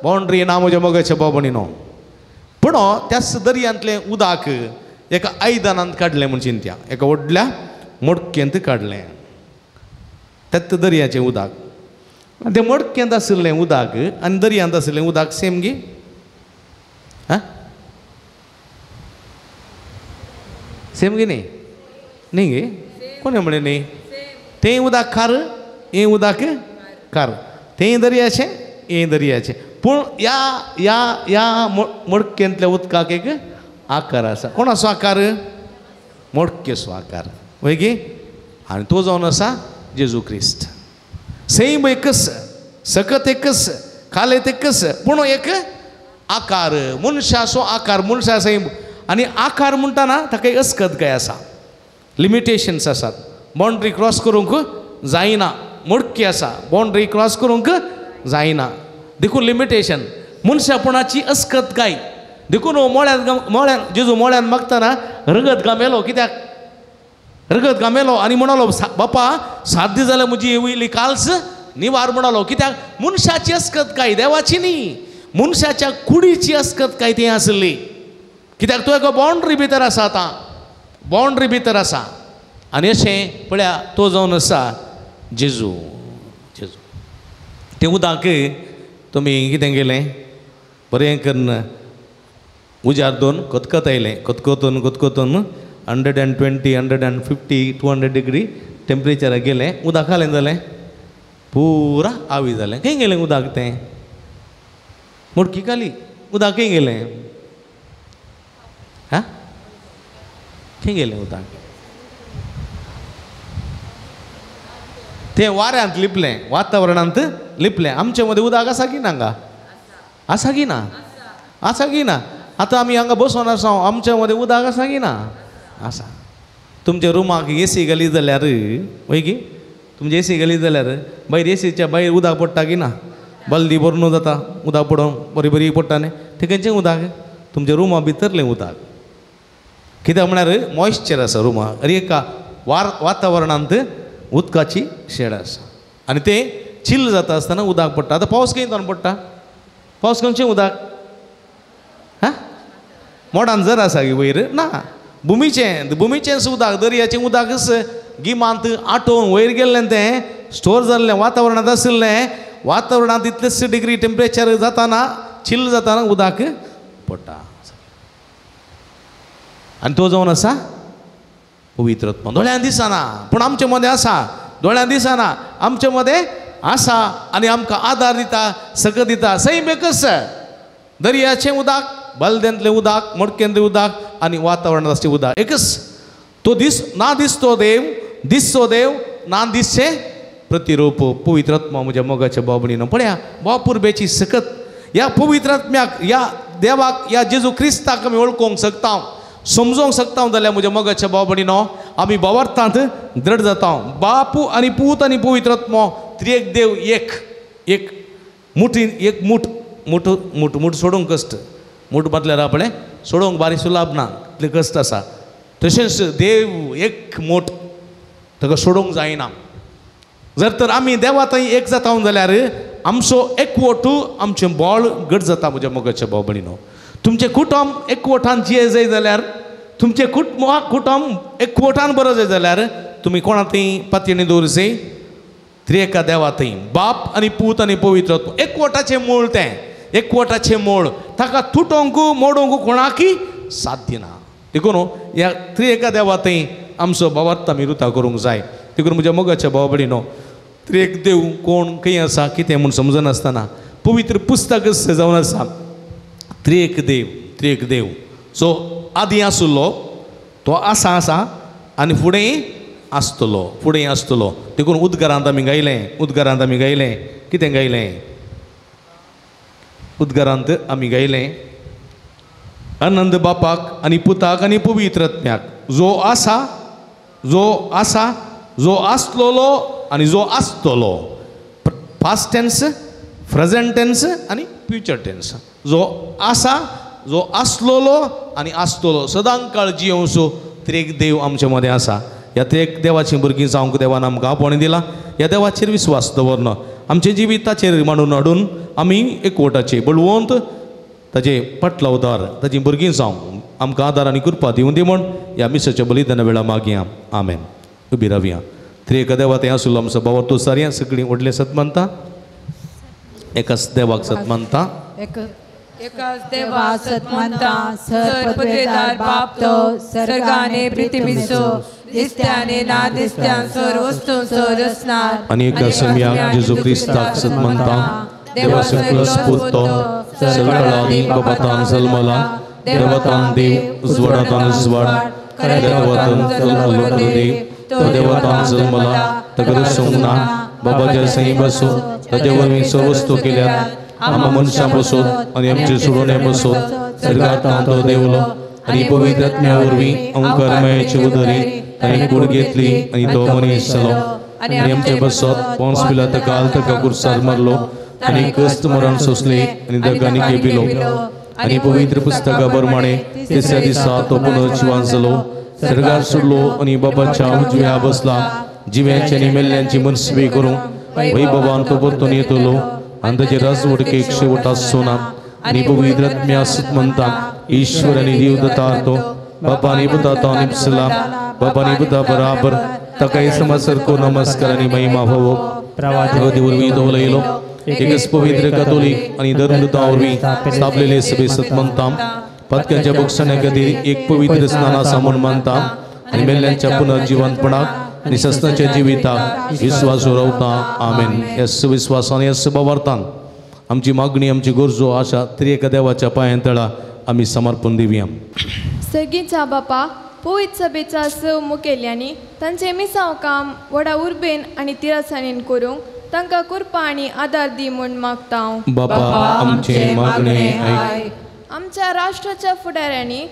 बाउंड्री ना म्हज्या मोगाच्या भाव भयणीनो. पूण त्याच दर्यांतलें उदक एका आयदनांत काडलें म्हूण चिंत्या, एका व्हडल्या मडकेंत काडलें त्याच दर्याचें उदक. तें मडकेंत आशिल्लें उदक आनी दर्यांत आशिल्लें उदक सेम गे? हा, सेम गे न्ही? न्ही गे? कोणें म्हणलें न्ही? तें उदक खार, हें उदक खार, तें दर्याचें हें दर्याचें. पूण ह्या ह्या ह्या मडकेंतल्या उदकाक एक आकार आसा. कोणाचो आकार? मडकेचो आकार, वय गे? आनी तो जावन आसा जेजू क्रिस्त. सैम एकच, सकत एकच, खालेत एकच, पूण एक आकार, मनशाचो आकार, मनशा सैम. आनी आकार म्हणटाना ताका एक अस्कत काय आसा, लिमिटेशन्स आसात, बाउंड्री क्रॉस करूंक जायना, मडकी आसा, बाउंड्री क्रॉस करूंक जायना, देखून लिमिटेशन. मनशापणाची अस्कत काय. देखून मोळ्यान मोळ्यान जेजू मोळ्यान मागतना रगत गामेलो. कित्याक रगत गामेलो? आनी म्हणालो बापा साध्य जाल्यार म्हजी वयली काल्स निवार म्हणालो. कित्याक? मनशाची अस्कत काय, देवाची न्ही, मनशाच्या कुडीची अस्कत काय ती आसली. कित्याक तो एका बाउंड्री भितर आसा, आतां बाउंड्री भितर आसा. आनी अशें पळया तो जावन आसा जेजू. जेजू तें उदक तुमी कितें केलें बरें करून उजार दोन खतखत आयलें, खतखतून खतखतून 120, 150, 200 डिग्री टेम्परेचराक गेलें. उदक खालें जालें पुरा आवी जालें. खंय गेलें उदक? तें मोडकी खाली. उदक खंय गेलें? हा, खंय गेलें उदक? तें वाऱ्यांत लिपलें, वातावरणांत लिपलें. आमचे मदें उदक आसा की ना हांगा? आसा की ना? आसा की ना? आतां आमी हांगा बसोन आसा, आमचे मदें उदक आसा की ना? आसा. तुमच्या रुमाक एसी घाली जाल्यार, वय की तुमची एसी घाली जाल्यार भायर एसीच्या भायर उदक पडटा की ना? बालदी भरून जाता उदक पडोवन बरी बरी पडटा न्ही. तें खंयचें उदक? तुमच्या रुमा भितरलें उदक. कित्याक म्हळ्यार मॉयश्चर आसा रुमा, एका वातावरणांत उदकाची शेड आसा आनी तें चिल्ल जाता आसतना उदक पडटा. आतां पावस खंय जावन पडटा? पावस खंयचें उदक? हा, मोडान जर आसा की वयर ना, भुमीचें, भुमीचेंच उदक, दर्याचें उदकच गिमांत आटोवन वयर गेल्लें, तें स्टोर जाल्लें वातावरणांत आशिल्लें. वातावरणांत इतलेच डिग्री टेम्परेचर जाताना चिल्ल जाताना उदक पडटा. आनी तो जावन आसा पवित्र आत्मा. दोळ्यान दिसना पूण आमचे मदें आसा, दोळ्यान दिसना आमचे मदें आसा आनी आमकां आदार दिता, सकत दिता. सैम एकच, दर्याचें उदक, बालदेंतलें उदक, मडकेंतलें उदक आनी वातावरणांत आसचें उदक एकच. तो दीस ना दिसतो देव, दिसचो देव ना दिसचें प्रतिरूप पवित्र आत्मा. म्हज्या मोगाच्या भाव भयणीनो, पळया भाव पुरबेची सकत ह्या पवित्र आत्म्याक, ह्या देवाक, ह्या जेजू क्रिस्ताक आमी वळखूंक शकता, समजोंक शकता जाल्यार म्हज्या मोगाच्या भाव भयणीनो आमी भावार्थांत दृढ जाता. बापू आनी पूत आनी पवित्र आत्मो त्रिएक देव एक, एक मुठीन एक मुठ मुठ मुठ मुठ सोडूंक कश्ट, मुठ बांदल्यार आपणें सोडोवंक बारीक सुलाभ ना, इतलें कश्ट आसा. तशेंच देव एक मोठ, ताका सोडोवंक जायना. जर तर आमी देवा थंय एक जाता जाल्यार आमचो एकवट, आमचें बळ घट जाता. म्हज्या मोगाच्या भाव भयणीनो, तुमचें कुटुंब एकवटान जिये जाय जाल्यार, तुमचें कुटुंब एकवटान बरो जाय जाल्यार तुमी कोणा थंय पातयेणी दवरचे? त्रिएका देवा थंय, बाप आनी पूत आनी पवित्र. एकवटाचें मूळ तें, एकवटाचें मूळ, ताका तुटोवंक मोडोवंक कोणाकय साध्य ना. देखून ह्या त्रिएका देवा थंय आमचो भावार्थ आमी रुता करूंक जाय. देखून म्हज्या मोगाच्या भाव भयणीनो, त्रिएक देव कोण खंय आसा कितें म्हूण समजनासतना पवित्र पुस्तकच जावन आसा त्रिएक देव, त्रिएक देव. सो आदीं आसलो तो आसा आसा आनी फुडें आसतलो, फुडें आसतलो. देखून उद्गारांत आमी गायलें, उद्गारांत आमी गायलें, कितें गायलें? उद्गारांत आमी गायलें आनंद बापाक आनी पुताक आनी पवित्र आत्म्याक, जो आसा, जो आसा, जो आसलोलो आनी जो आसतलो. पास्ट टेन्स, प्रेजेंट टेन्स आनी फ्युचर टेन्स. जो आसा, जो आसलोलो आनी आसतलो, सदां काळ जियोवचो त्रिएक देव आमचे मदें आसा. ह्या त्रिएक देवाचीं भुरगीं जावंक देवान आमकां आपोवणें दिलां. ह्या देवाचेर विस्वास दवरना, आमच्या जिविताचेर मांडून हाडून आमी एकवटाचे बळवंत ताजे पाटलावदार ताजी भुरगीं जावंक आमकां आदार आनी कृपा दिवं दी म्हूण ह्या मिसाच्या बलिदाना वेळा मागया. आमेन. उबी रावया. त्रिएका देवा थंय आसलो आमचो भाव तो सारया सगळीं व्हडलें सत मानता, एकाच देवाक सत मानता, एकाच देवा सत मानता, सर पदवेदार बाप तो सर्गाने पृथ्वीचो दिसत्याने ना दिसत्यान सर वस्तूंचो रचणार आनी एका सम्याक जेजू क्रिस्ताक सत मानता, देवा सकलस पूत तो सगळ्या बाबातान जल्मला, देवतान देव उजवाडातान उजवाड, देवतान जल्मलो देव तो देवतान जल्मला, ताका दसूंक ना, बाबाच्या सही बसो ताचे वरवीं सर्व वस्तू केल्यात, आमा मनशां बसोत आनी आमचे सोडोवणे बसोत सर्गांत तो देवलो आनी पवित्र आत्म्या वरवीं अंकरमयाचे उदरी ताणें कूड घेतली आनी तो मनीस जालो आनी आमचे बसोत पोन्स पिलात काल ताका कुर्सार मारलो आनी कश्ट मरण सोंसले आनी दगांनी केपिलो आनी पवित्र पुस्तका प्रमाणे तिसऱ्या दिसा तो पुनर्जिवान जालो, सर्गार सोडलो आनी बाबाच्या उजव्या बसला, जिव्यांची आनी मेल्ल्यांची मनसवी करूंक वैभवान तो परतून येतलो आनी ताचे राजवटकेक शेवट आसचो ना. आनी पवित्र आत्म्या सत म्हणटा, ईश्वर आनी देव दत्तार्थो बापा आनी पुता निपसला, बापा आनी पुता बराबर ताकाय समासारको नमस्कार आनी महिमा फावो. प्रवादी वरवीं तो उलयलो, एकच पवित्र कातोलीक आनी धर्मदूता वरवीं स्थापलेले सभे सत मानता, पातक्यांच्या बक्षण्या खातीर एक पवित्र स्नान आसा म्हूण मानता आनी मेल्ल्यांच्या पुनर्जिवंतपणाक आनी सस्नाच्या जिविताक विस्वास रावता. आमेन. ह्या विस्वासान ह्या भावार्थान आमची मागणी, आमची गरजो आशा त्रिएका देवाच्या पांयां तळा आमी समर्पण दिवया. सर्गीच्या बापा, पवित्र सभेच्या स मुखेल्यांनी तांचें मिसांव काम व्हडा उर्बेन आनी तिरासाणेन करूंक तांकां कृपा आनी आदार दी म्हूण मागता हांव. बापा आमचें मागणें आयक. आमच्या राष्ट्राच्या फुडाऱ्यांनी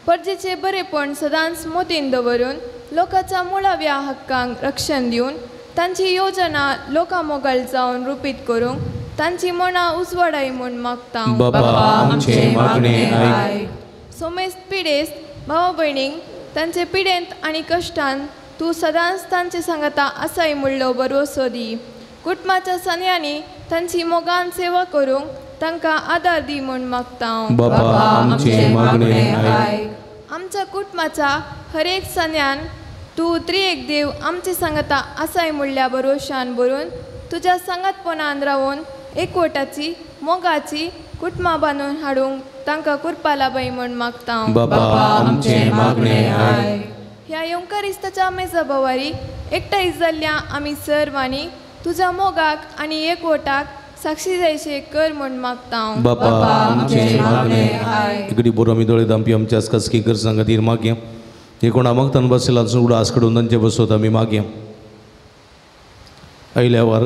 परजेचें बरेपण सदांच मोतीन दवरून लोकांच्या मुळाव्या हक्कांक रक्षण दिवन तांची योजना लोकां मोगाळ जावन रुपीत करूंक तांची मनां उजवाडाय म्हूण मागता. बापा आमचें मागणें आयक. सोमेस्त पिडेस्त भाव भयणींक तांचे पिडेंत आनी कश्टान तूं सदांच तांचे सांगाता आसाय म्हणलो भरवसो दी. कुटुंबाच्या सन्यांनी तांची मोगान सेवा करूंक तांकां आदार दी म्हूण मागता. बापा आमचें मागणें आयक. आमच्या कुटुंबाच्या हर एक सन्यान तूं त्रिएक देव आमचे सांगाता आसाय म्हणल्या भरवशान भरून तुज्या सांगातपणान रावून एकवटाची मोगाची कुटुंबां बांदून हाडूंक तांकां कृपा लाबाय म्हूण मागता. बापा आमचें मागणें आयक. ह्या येवकारिस्ताच्या मेजा भोवारी एकठांय जाल्ल्या आमी सर्वांनी तुज्या मोगाक आनी एकवटाक साक्षी जायशे कर म्हूण मागता. बापा आमचें मागणें इकडे बरो आमी दोळे दामपी आमच्या आसकासकी गरजां खातीर मागया. हे कोणा मागतान बसला उडास कडून तांचे बसोत आमी मागया. आयल्या वार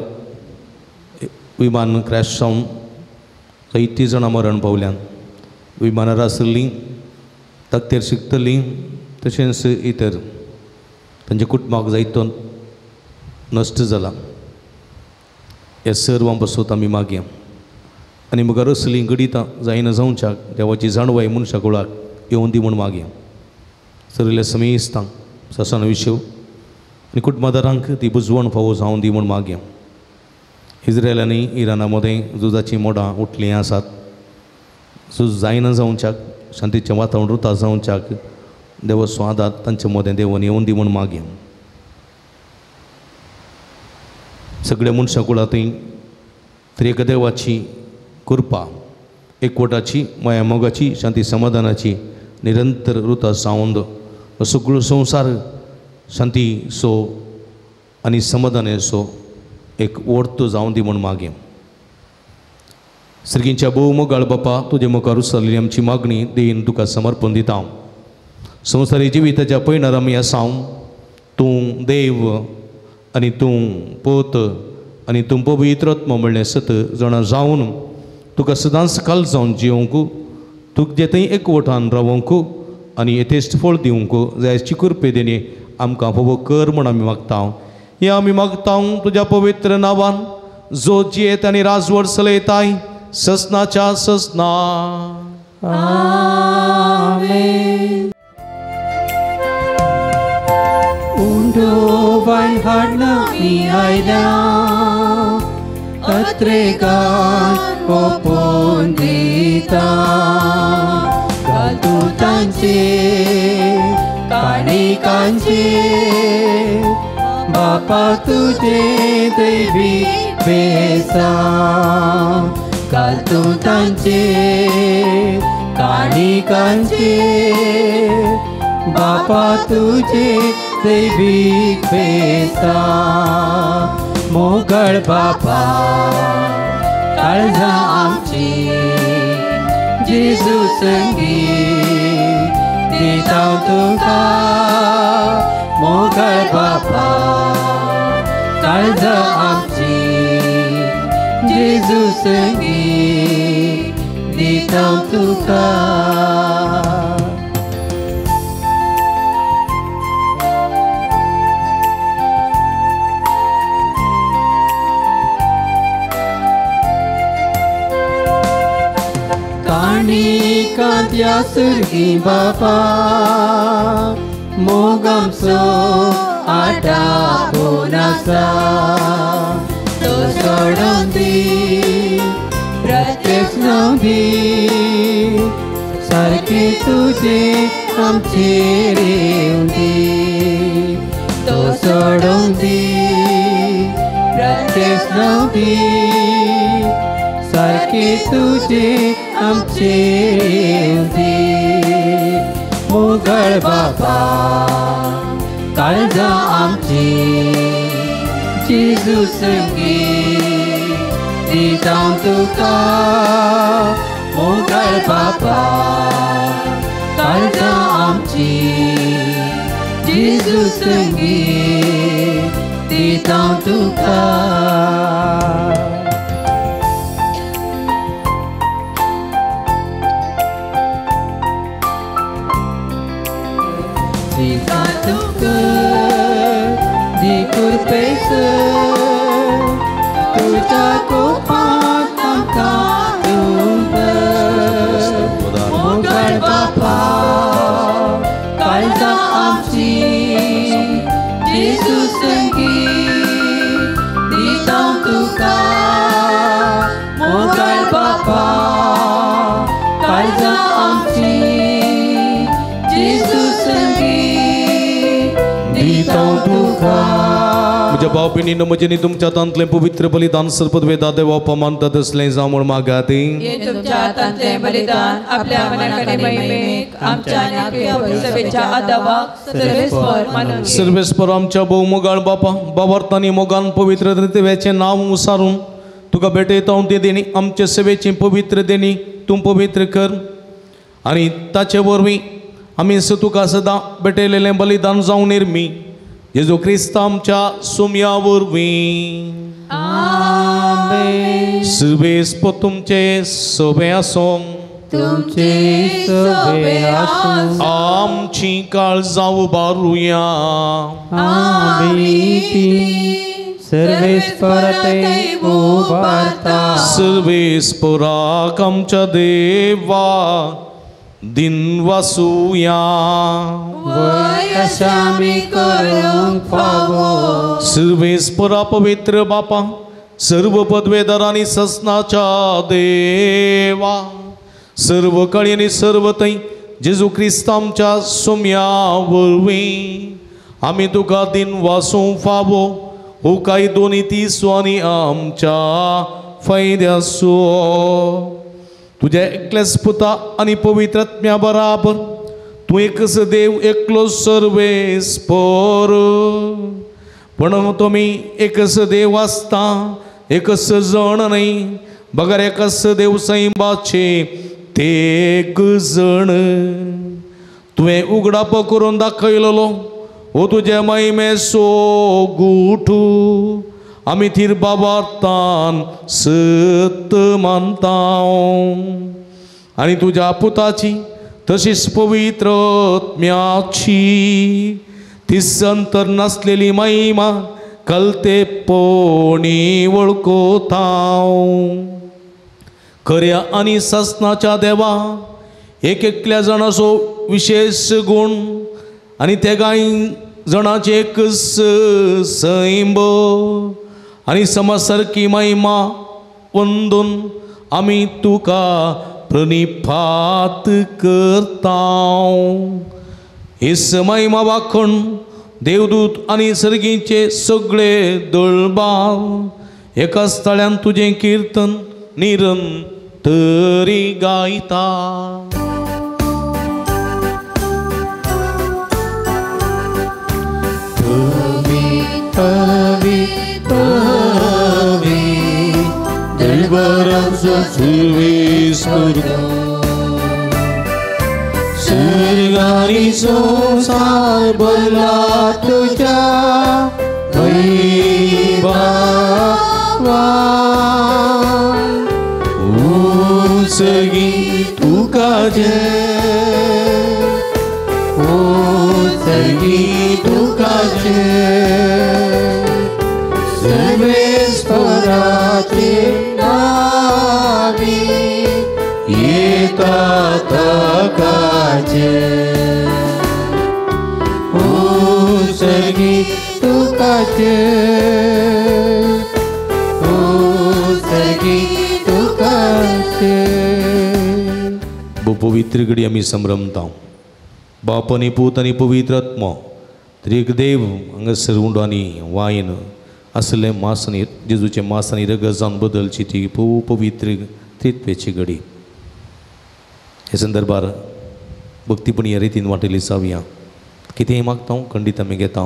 विमान क्रॅश जावन जायतीं जाणां मरण पावल्यान. विमानार आसलीं तकतेर शिकतलीं तशेंच इतर तांच्या कुटुंबाक जायतो नश्ट जाला. ह्या सर्वां बसोत आमी मागया. आनी मुखार असलीं घडितां जायना जावच्याक देवाची जाणवाय मनशा कुळाक येवन दी म्हूण मागया. सरिल्ल्या समेस्तांक ससान विशव आनी कुटुंबादारांक ती बुजवण फावो जावन दी म्हूण मागया. इस्रायल आनी इराणा मदें झुजाचीं मोडां उठलीं आसात. झूज जायना जावच्याक शांतीचें वातावरण रुता जावच्याक देवाचो आदार तांचे मदें देवान येवन दी म्हूण मागया. सगळ्या मनशां कुळांतूय त्रिएक देवाची कृपा एकवटाची माया मोगाची शांती समाधानाची निरंतर रुता जावन सगळो संवसार शांती सो आनी समाधानाचो एक वर्त जावन दी म्हूण मागया. सर्गींच्या भोव मोगाळ बापा तुजे मुखार उचलली आमची मागणी देईन तुका समर्पण दिता. संवसारी जिविताच्या पयणार आमी आसा. तूं देव आनी तूं पोत आनी तूं पवित्र आत्मो म्हणलें सत जाणा जावन तुका सदांच काल जावन जिवंक तुजे थंय एकवटान रावंक आनी यथेश्ट फळ दिवंक जायची कृपे देणे आमकां फावो कर म्हूण आमी मागता. हें आमी मागता तुज्या पवित्र नांवान जो जियेत आनी राजवट चलयताय ससनाच्या ससना. आमेन. उंडो वायन हाडना मी आयल्या अत्रेगान ओपोवन दिता घालतू तांचे काणिकांचे बापा तुजे दैवी बेसा घालतू तांचे काणिकांचे बापा तुजे दैवीक बेसा. मोगळ बापा काळजां आमची जेजू संगी दिता तुका. मोगळ बापा काळजां आमची जेजू संगी दिता तुका. काणिकांत्या सुर्गी बापा मोगामसो आटा आसा तो सोडून दी प्रत्यक्ष दी सारके तुजे आमचेर येवं दी. तो सोडून दी प्रत्यक्ष दी सारके तुजे आमचेर येवं दी. मोगळ बापा काळजां आमची जेजू संगी दिता तुका. मोगळ बापा काळजां आमची जेजू संगी दिता तुका. तुझ्या कोपांत आमकां तूं मोगळ बापा काळजां आमची जेजू संगी दिता तुका. मोगळ बापा काळजां आमची जेजू संगी दिता तुका. म्हज्या भाव भयणीनो म्हजें तुमच्या हातांतलें पवित्र बलिदान सर्पद वेदा देवा मानतात तसलें जावं म्हूण मागात. तुमच्या हातांतलें बलिदान आपल्या मनाकडे महिमेक आमच्या आनी सभेच्या आदावाक सर्वेस्पर मानून घे. सर्वेस्पर आमच्या भोवमोगाळ बापा, बाबार्थानी मोगान पवित्र त्रित्वाचें नांव उसारून तुका भेटयता ते देणी आमचे सेवेची पवित्र देणी तूं पवित्र कर आनी ताचे वरवीं आमी तुका सदां भेटयलेलें बलिदान जावं निर्मी जेजू क्रिस्त आमच्या सुम्या वरवीं. सर्वेस्पर तुमचे सोबे आसूं. तुमचे सोबे आसूं. आमची काळजां उबारुया. आमी ती सर्वेस्पराथंय उबारता. सर्वेस्पराक आमच्या देवा दिनवासुया. वय अशें आमी करूंक फावो. सर्वेस्परा पवित्र बापा, सर्व पदवेदार आनी ससनाच्या देवा, सर्व काळी आनी सर्व थंय जेजू क्रिस्त आमच्या सुम्या वरवीं आमी तुका दिनवासूंक फावो हो कायदो नीतीचो आनी आमच्या फायद्याचो. तुज्या एकल्याच पुता आनी पवित्र आत्म्या बराबर तूं एकच देव एकलो सर्वेस्पर. पण तुमी एकच देव आसता, एकच जण न्हय, बगर एकच देव सैमाचे तेक जण. तुवें उगडाप करून दाखयलेलो हो तुजे महिमेचो गूठ आमी थीर बाबार्थान सत मानता आनी तुज्या पुताची तशीच पवित्र आत्म्याची ती संतर नासलेली महिमा कलते पोणी वळखता. खऱ्या आनी सासनाच्या देवा, एक एकल्या जाणाचो विशेश गूण आनी ते कांय जाणाचे एक सैंब आनी समसारकी महिमा वंदून आमी तुका प्रणिपात करता. हे महिमा वाखण देवदूत आनी सर्गीचे सगळे दळबाल एका स्थळ्यान तुजें किर्तन निरंतरी गायता. पवी पवी दळबारांचो सर्वेस्पर, सर्गारी संवसार भरला तुज्या वैभवान. उंचगी तुका जय, उंचगी तुका जय, सर्वेस्पराचे नावी येता ताकाचे. उंचगी तुका जय, उंचगी तुका जय. पवित्र घडी आमी संभ्रमता. बाप आनी पूत आनी पवित्र आत्मो त्रिक देव हांगासर उंडो आनी वायन आसलें मास आनी जेजूचें मास आनी रगत जावन बदलची ती पवित्र त्रित्वेची घडी. हे संदर्भार भक्तीपणी ह्या रितीन वांटेली जावया. कितेंय मागता खंडीत आमी घेता.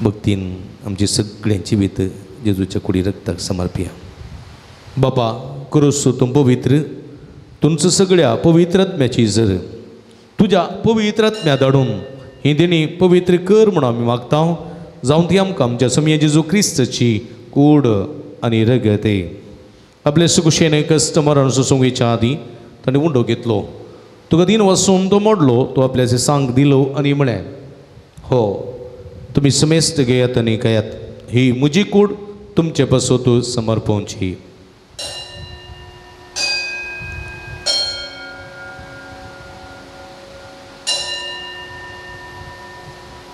भक्तीन आमची सगळ्यांची जिवीत जेजूच्या कुडी रक्ताक समर्पया. बापा क्रूस तूं पवित्र, तुमचं सगळ्या पवित्र आत्म्याची जर तुज्या पवित्र आत्म्या धाडून ही देणी पवित्र कर म्हणून आमी मागता. जावन ती आमकां आमच्या समया जेजू क्रिस्ताची कूड आनी रगत. आपले सुकुशेन कस्टमरान सोंगेच्या आदीं ताणें उंडो घेतलो, तुका दिन वसून तो मोडलो, तो आपल्याचे सांग दिलो आनी म्हळें, हो तुमी समेस्त घेयात आनी खायात, ही म्हजी कूड तुमचे पासत समर्पणची.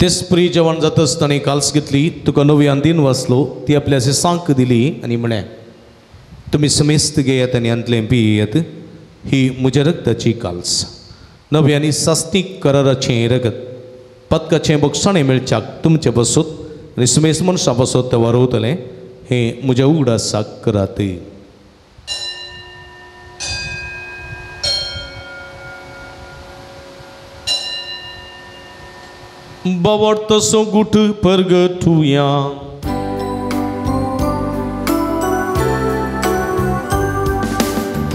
तेच जेवण जातच ताणें काल्स घेतली, तुका नव्यान दिन वाचलो, ती आपल्याचे सांक दिली आनी म्हळें, तुमी समेस्त घेयात आनी हांतलें पियेयात, ही म्हज्या रक्ताची काल्स, नव्या आनी सास्तीक कराराचें रगत, पदकाचें बक्षाणें मेळच्याक तुमचे पासत आनी समेस्त मनशां पासत तें वारवतलें, हें म्हज्या उगडासाक करात. बावडतो गुट परगटुया.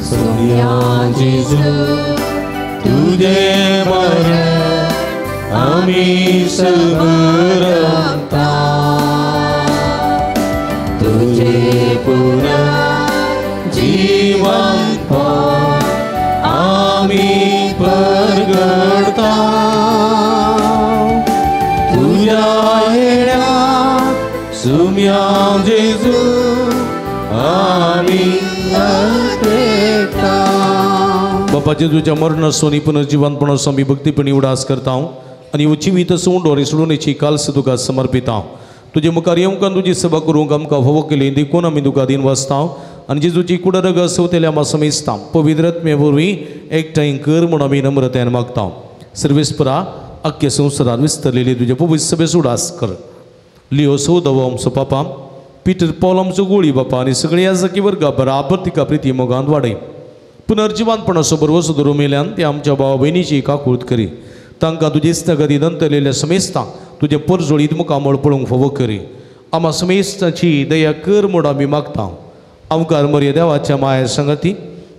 सोम्या जेजू तुझे मरण आमी समरता, तुझे पुनः जीवनपण आमी परगडता. तुझ्या येण्या सुम्या जेजू आमी अपेक्षा. बापा जेजूच्या मरणाचो आनी पुनर्जिवनपणाचो आमी भक्तीपणी उडास करता आनी जिवीत सोंडो सोडून कालस तुका समर्पिता. तुजे मुखार येवंक आनी तुजी सेवा करूंक आमकां फावो केली देखून आमी तुका दीन वाचता आनी जेजूची कुडरग सवतेल्या आमी समेजता. पवित्र आत्मे वरवीं एकठांय कर म्हूण आमी नम्रतायेन मागता. सर्वेस्परा आख्या संवसारात विस्तरलेली तुजे पवित्र सभेचो उडास कर. लियो सौदव आमचो पापा, पिटर पॉल आमचो गोळी बापा आनी सगळे याजकी वर्गा बराबर तिका प्रिती मोगांत वाडय. पुनर्जिवनपणाचो बरवसो धरून मेल्यान ते आमच्या भाव भयणीची काकूत करी. तांकां तुजे इस्तगती दंतलेल्या समेस्तांक तुजें परजोळीत मुखामळ पळोवंक फावो करी. आमा समेस्तांची दया कर म्हूण आमी मागता. आमकार मर्या देवाच्या माया संगती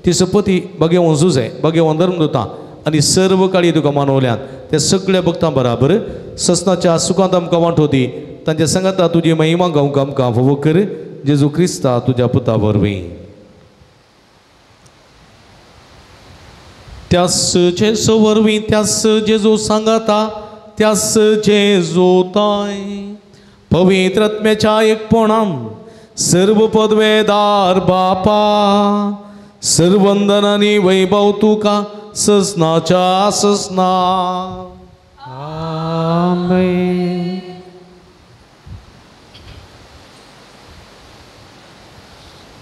ती सपती भगेवन जुजे भगेवन धर्मदुतां आनी सर्व काळी तुका मानवल्यात त्या सगळ्या भक्तां बराबर ससनाच्या सुखांत आमकां वांटो दी. तांच्या संगता तुजी महिमा गावंक आमकां फावो कर. जेजू क्रिस्ता तुज्या पुता वरवीं. त्यास जेजू वरवीं त्यास जेजू सांगाता त्यास जेजू ताय पवित्र आत्म्याच्या एकपणान सर्व पदवेदार बापा सर्वंदन आनी वैभव तुका ससनाच्या ससना. आमेन.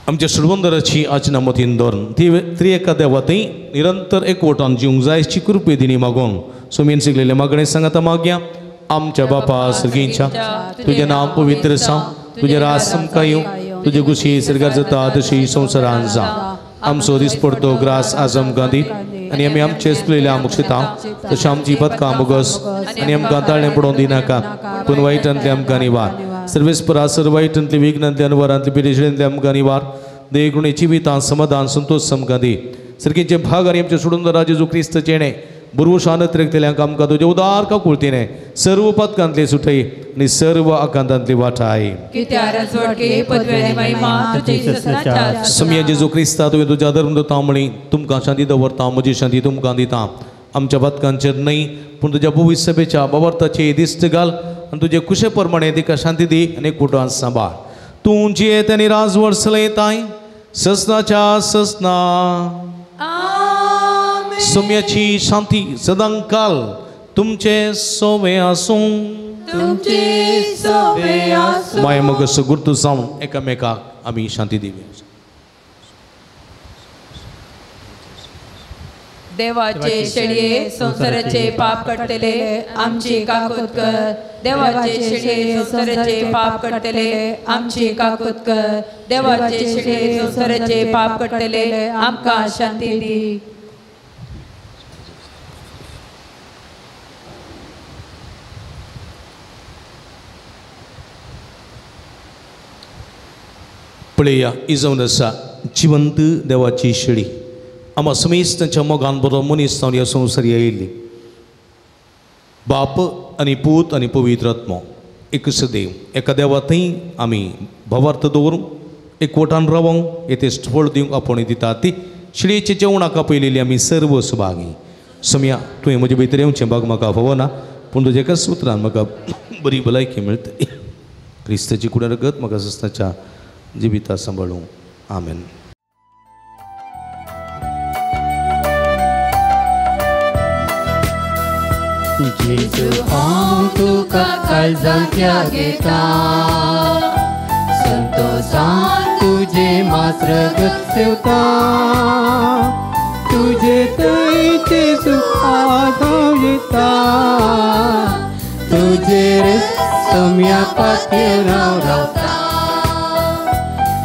आमच्या सुरवंदराची आचना मतीन धरून ती त्रिएका देवातय निरंतर एकवटान जिवंक जायची कृपे दिनी मागोवन सोमेन शिकलेले मागणे सांगाता मागया. आमच्या बापा सर्गींच्या तुजें नांव पवित्र जावं, तुजें राज आमकां येवं, तुजे खुशी सर्गार जाता तशी संवसारान जावं. आमचो दिसपडतो ग्रास आज आमकां दी आनी आमी आमचे चुकलेल्या मुक्षिता तशें आमची पदकां मुगस आनी आमकां ताळें पडोवन दिनाका पूण वायटांतले आमकां निवार. सर्वेस्परा सर्व वायटांतले विघ्नांतले अनवरांतले पिडेशिळेंतले आमकां निवार. देगुणे जिवितां समाधान संतोष आमकां दी. सर्गीचे भाग आनी आमचे सोडून जेजू क्रिस्त चेणे बुरवशान त्रेकतेल्यांक आमकां तुजे उदार काकुळतीने सर्व पदकांतले सुटय आनी सर्व आकांतांतली वाटाय. सम्या जेजू क्रिस्ता तुवें तुज्या धर्मदुतां म्हळी तुमकां शांती दवरता म्हजी शांती तुमकां दिता. आमच्या पदकांचेर न्हय पूण तुज्या पवित्र सभेच्या बाबार्थाची दिश्ट घाल आनी तुजे कुशे प्रमाणे तिका शांती दी आनी कुटान सांबाळ. तूं जियेत आनी राजवट चलयताय ससनाच्या ससना. सोम्याची शांती सदांकाल तुमचे सोवे आसूं. माय मग गुर्तू जावन एकामेकाक आमी शांती दिवया. देवाचे शेळये संवसाराचे पाप काडटले आमची काकूत कर. देवाचे शेळये संवसाराचे पाप काडटले आमची काकूत कर. देवाचे शेळये संवसाराचे पाप काडटले आमकां शांती दी. पळया ही जावन आसा जिवंत देवाची शेळी. आमा समेस्त तांच्या मोगान बरो मनीस जावन ह्या संवसार आयिल्ली. बाप आनी पूत आनी पवित्र आत्मो एकच देव. एका देवांतय आमी भावार्थ दवरूंक एकवटान रावोंक येतेश्ट फळ दिवंक आपोवणी दिता. ती शेळयेच्या जेवणाक आपयलेली आमी सर्व सुभागी. सम्या तुवें म्हजे भितर येवचें भाग म्हाका फावना पूण तुज्या एकाच उतरान म्हाका बरी भलायकी मेळटली. क्रिस्ताची कुडा रगत म्हाका सस्ताच्या जिविता सांबाळूं. आमेन. जेजू हांव तुका काळजांतल्या घेता, संतोषान तुजे मास रगत सेवता, तुजे थंय जेजू आज हांव येता, तुजेर सम्या पातयेवन हांव रावता.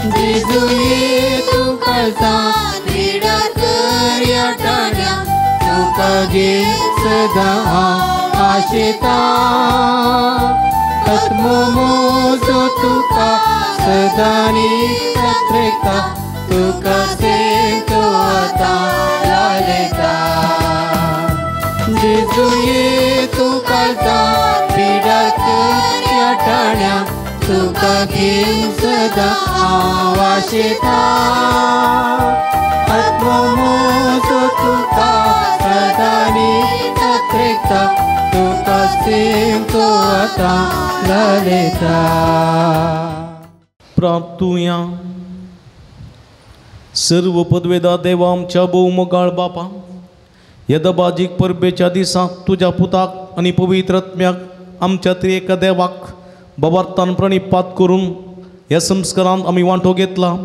जेजू ये तूं काळजांत निडा कर ह्या ठाण्या, तुका घेवन सदां हांव आशेता आत्मो मोजो तुका सदांनी पत्रेता तुका सेंतो आतां लालयता जेजू ये तूं काळजा पिडाक त्या टाण्या तुका घेवन सदां हांव आशेता आत्मो मोजो तुका सदांनी पत्रेता तुका सेंतो आतां लालयता. प्राप्तुया सर्व पदवेदा देवा आमच्या भोव मोगाळ बापा, ह्या दबाजीक परबेच्या दिसा तुज्या पुताक आनी पवित्र आत्म्याक आमच्या त्रिएका देवाक बाबार्थान प्रणिपात करून ह्या संस्कारांत आमी वांटो घेतला.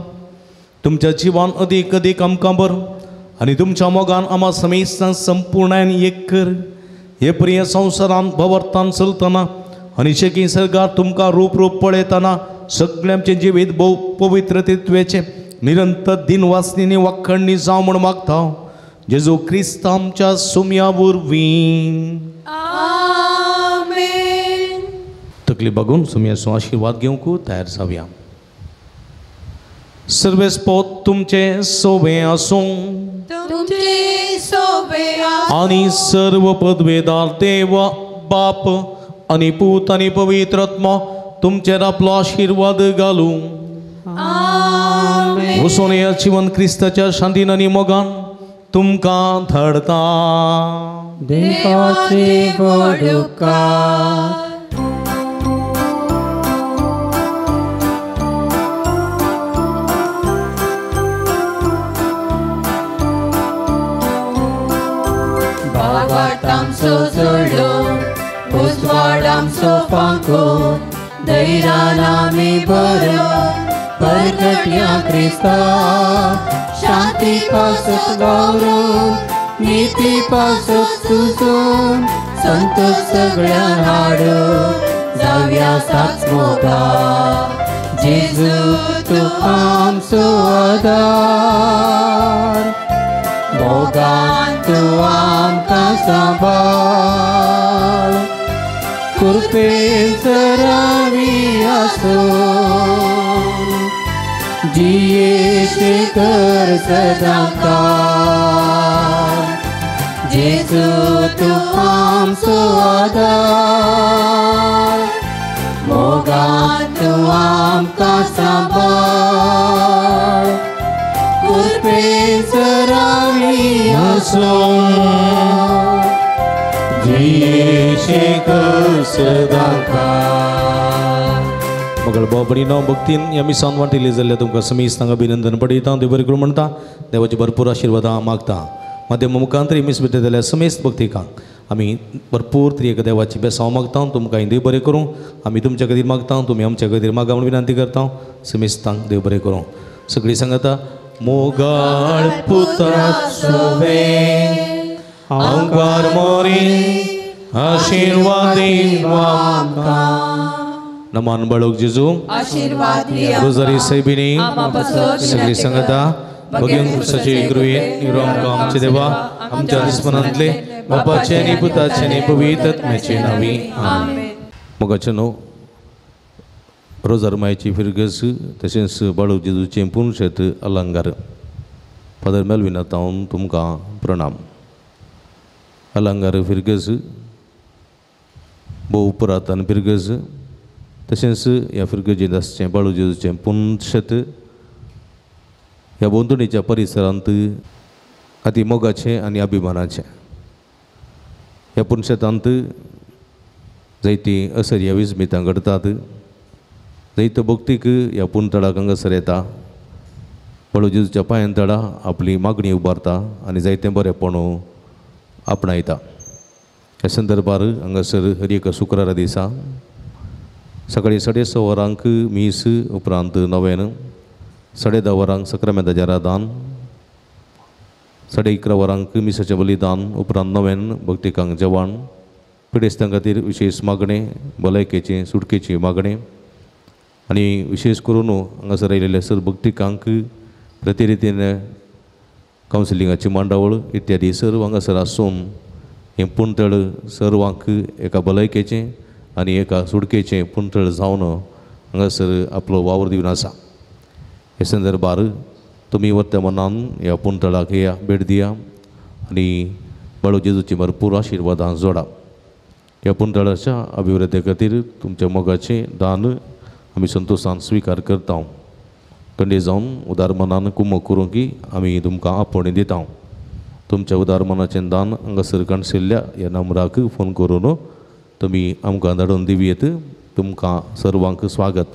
तुमच्या जिवान अदीक अदीक आमकां बर आनी तुमच्या मोगान आमा समेस्तांक संपूर्णायन एक कर. हे प्रिय संवसारांत भवर्थान चलतना आनी शेकी सरकार तुमकां रूप रूप पळयतना सगळें आमचें जिवीत भोव पवित्र तित्वेचें निरंतर दिनवासनीनी वाखणणी जावं म्हूण मागता जेजू क्रिस्त आमच्या सुम्या वरवीं. आमेन. तकली बघून सुम्याचो आशिर्वाद घेवंक तयार जावया. सर्वेस्पोत तुमचे सोबे आसूं तुमचे सोबे आनी सर्व पदवेदार देव बाप आनी पूत आनी पवित्र आत्मो तुमचेर आपलो आशिर्वाद घालूं. वचून ह्या जिवन क्रिस्ताच्या शांतीन आनी मोगान तुमकां धाडता. देवाचे व्हड उपकार. बाबाट आमचो जोडलो उजवाड आमचो फांको धैर्यान आमी बरो परगट्या क्रिस्ता शांती पासत वावरून निती पासत तुजून संतोष सगळ्यां हाडून जावया साच मोगा जेजू तूं आमचो आदार मोगान तूं आमकां सांबाळ कृपेन सरावी आसून जियेशे कर सदां काळ जेजू तूं आमचो आदार मोगान तूं आमकां सांबाळ कृपेन सरावी आसून जियेशे कर सदां काळ. मगळ भाव भक्तीन ह्या मिसान वांटिल्ली जाल्यार तुमकां समेस्तांक अभिनंदन पडयता. देव बरें करूं म्हणटा. देवाची भरपूर आशिर्वादां मागता. माध्यम मुखांतरी मीस भेटयता जाल्यार समेस्त भक्तिकांक आमी भरपूर त्रिएक देवाची बेसांव मागता. तुमकां देव बरें करूं. आमी तुमच्या खातीर मागता, तुमी आमच्या खातीर मागा म्हूण विनंती करता. समेस्तांक देव बरें करूं. सगळीं सांगता मोगाळ पुता सोबे आंकार मोरी आशिर्वादी आमकां. नमान बाळूक जेजू आशीर्वाद रोजारी सायबिणी सगळी सांगता भगेन क्रिस्ताचे कृपेन निरोप आमचे देवा आमच्या दुस्मनांतले बापाचे आनी पुताचे आनी पवित्र आत्म्याचे नांवी. आमेन. मोगाचे न्हू रोजार मायची फिरगस तशेंच बाळूक जेजूचें पुनशेत अलंकार फादर मेलविना तावन तुमकां प्रणाम. अलंकार फिरगस भोव पुरातन फिरगस तशेंच ह्या फिरगजेंत आसचें बाळू जेजूचें पुनशेत ह्या भोंवतणीच्या परिसरांत अती मोगाचें आनी अभिमानाचें. ह्या पुनशेतांत जायतीं असर्या विस्मितां घडटात. जायतो भक्तीक ह्या पुनतळाक हांगासर येता. बाळू जेजूच्या पांयां तळा आपली मागणी उबारता आनी जायतें बरेंपण आपणायता. ह्या संदर्भार हांगासर हर एका शुक्रारा दिसा सकाळीं 6:30 वरांक मीस, उपरांत नवेन 10:30 वरांक सक्रामेंताचें आराधन, 11:30 वरांक मिसाचें बलिदान, उपरांत नवेन भक्तिकांक जेवण, पिडेस्तां खातीर विशेश मागणें, भलायकेचें सुटकेची मागणें आनी विशेश करून हांगासर आयिल्ल्या सर भक्तिकांक प्रतिरितीन कावन्सिलिंगाची मांडावळ इत्यादी सर्व हांगासर आसून हें पुंतळ सर्वांक एका भलायकेचें आनी एका सुडकेचें पुंतळ जावन हांगासर आपलो वावर दिवन आसा. हे संदर्भार तुमी वत्या मनान ह्या पुंतळाक या भेट दिया आनी बाळू जेजूची भरपूर आशिर्वादां जोडा. ह्या पुंतळाच्या अभिवृद्धी खातीर तुमच्या मोगाचें दान आमी संतोशान स्विकार करता. कंडे जावन उदार मनान कुमक करूंक आमी तुमकां आपोवणें दिता. तुमच्या उदार मनाचें दान हांगासर काणशिल्ल्या ह्या नंबराक फोन करून तुमी आमकां धाडून दिवयेत. तुमकां सर्वांक स्वागत.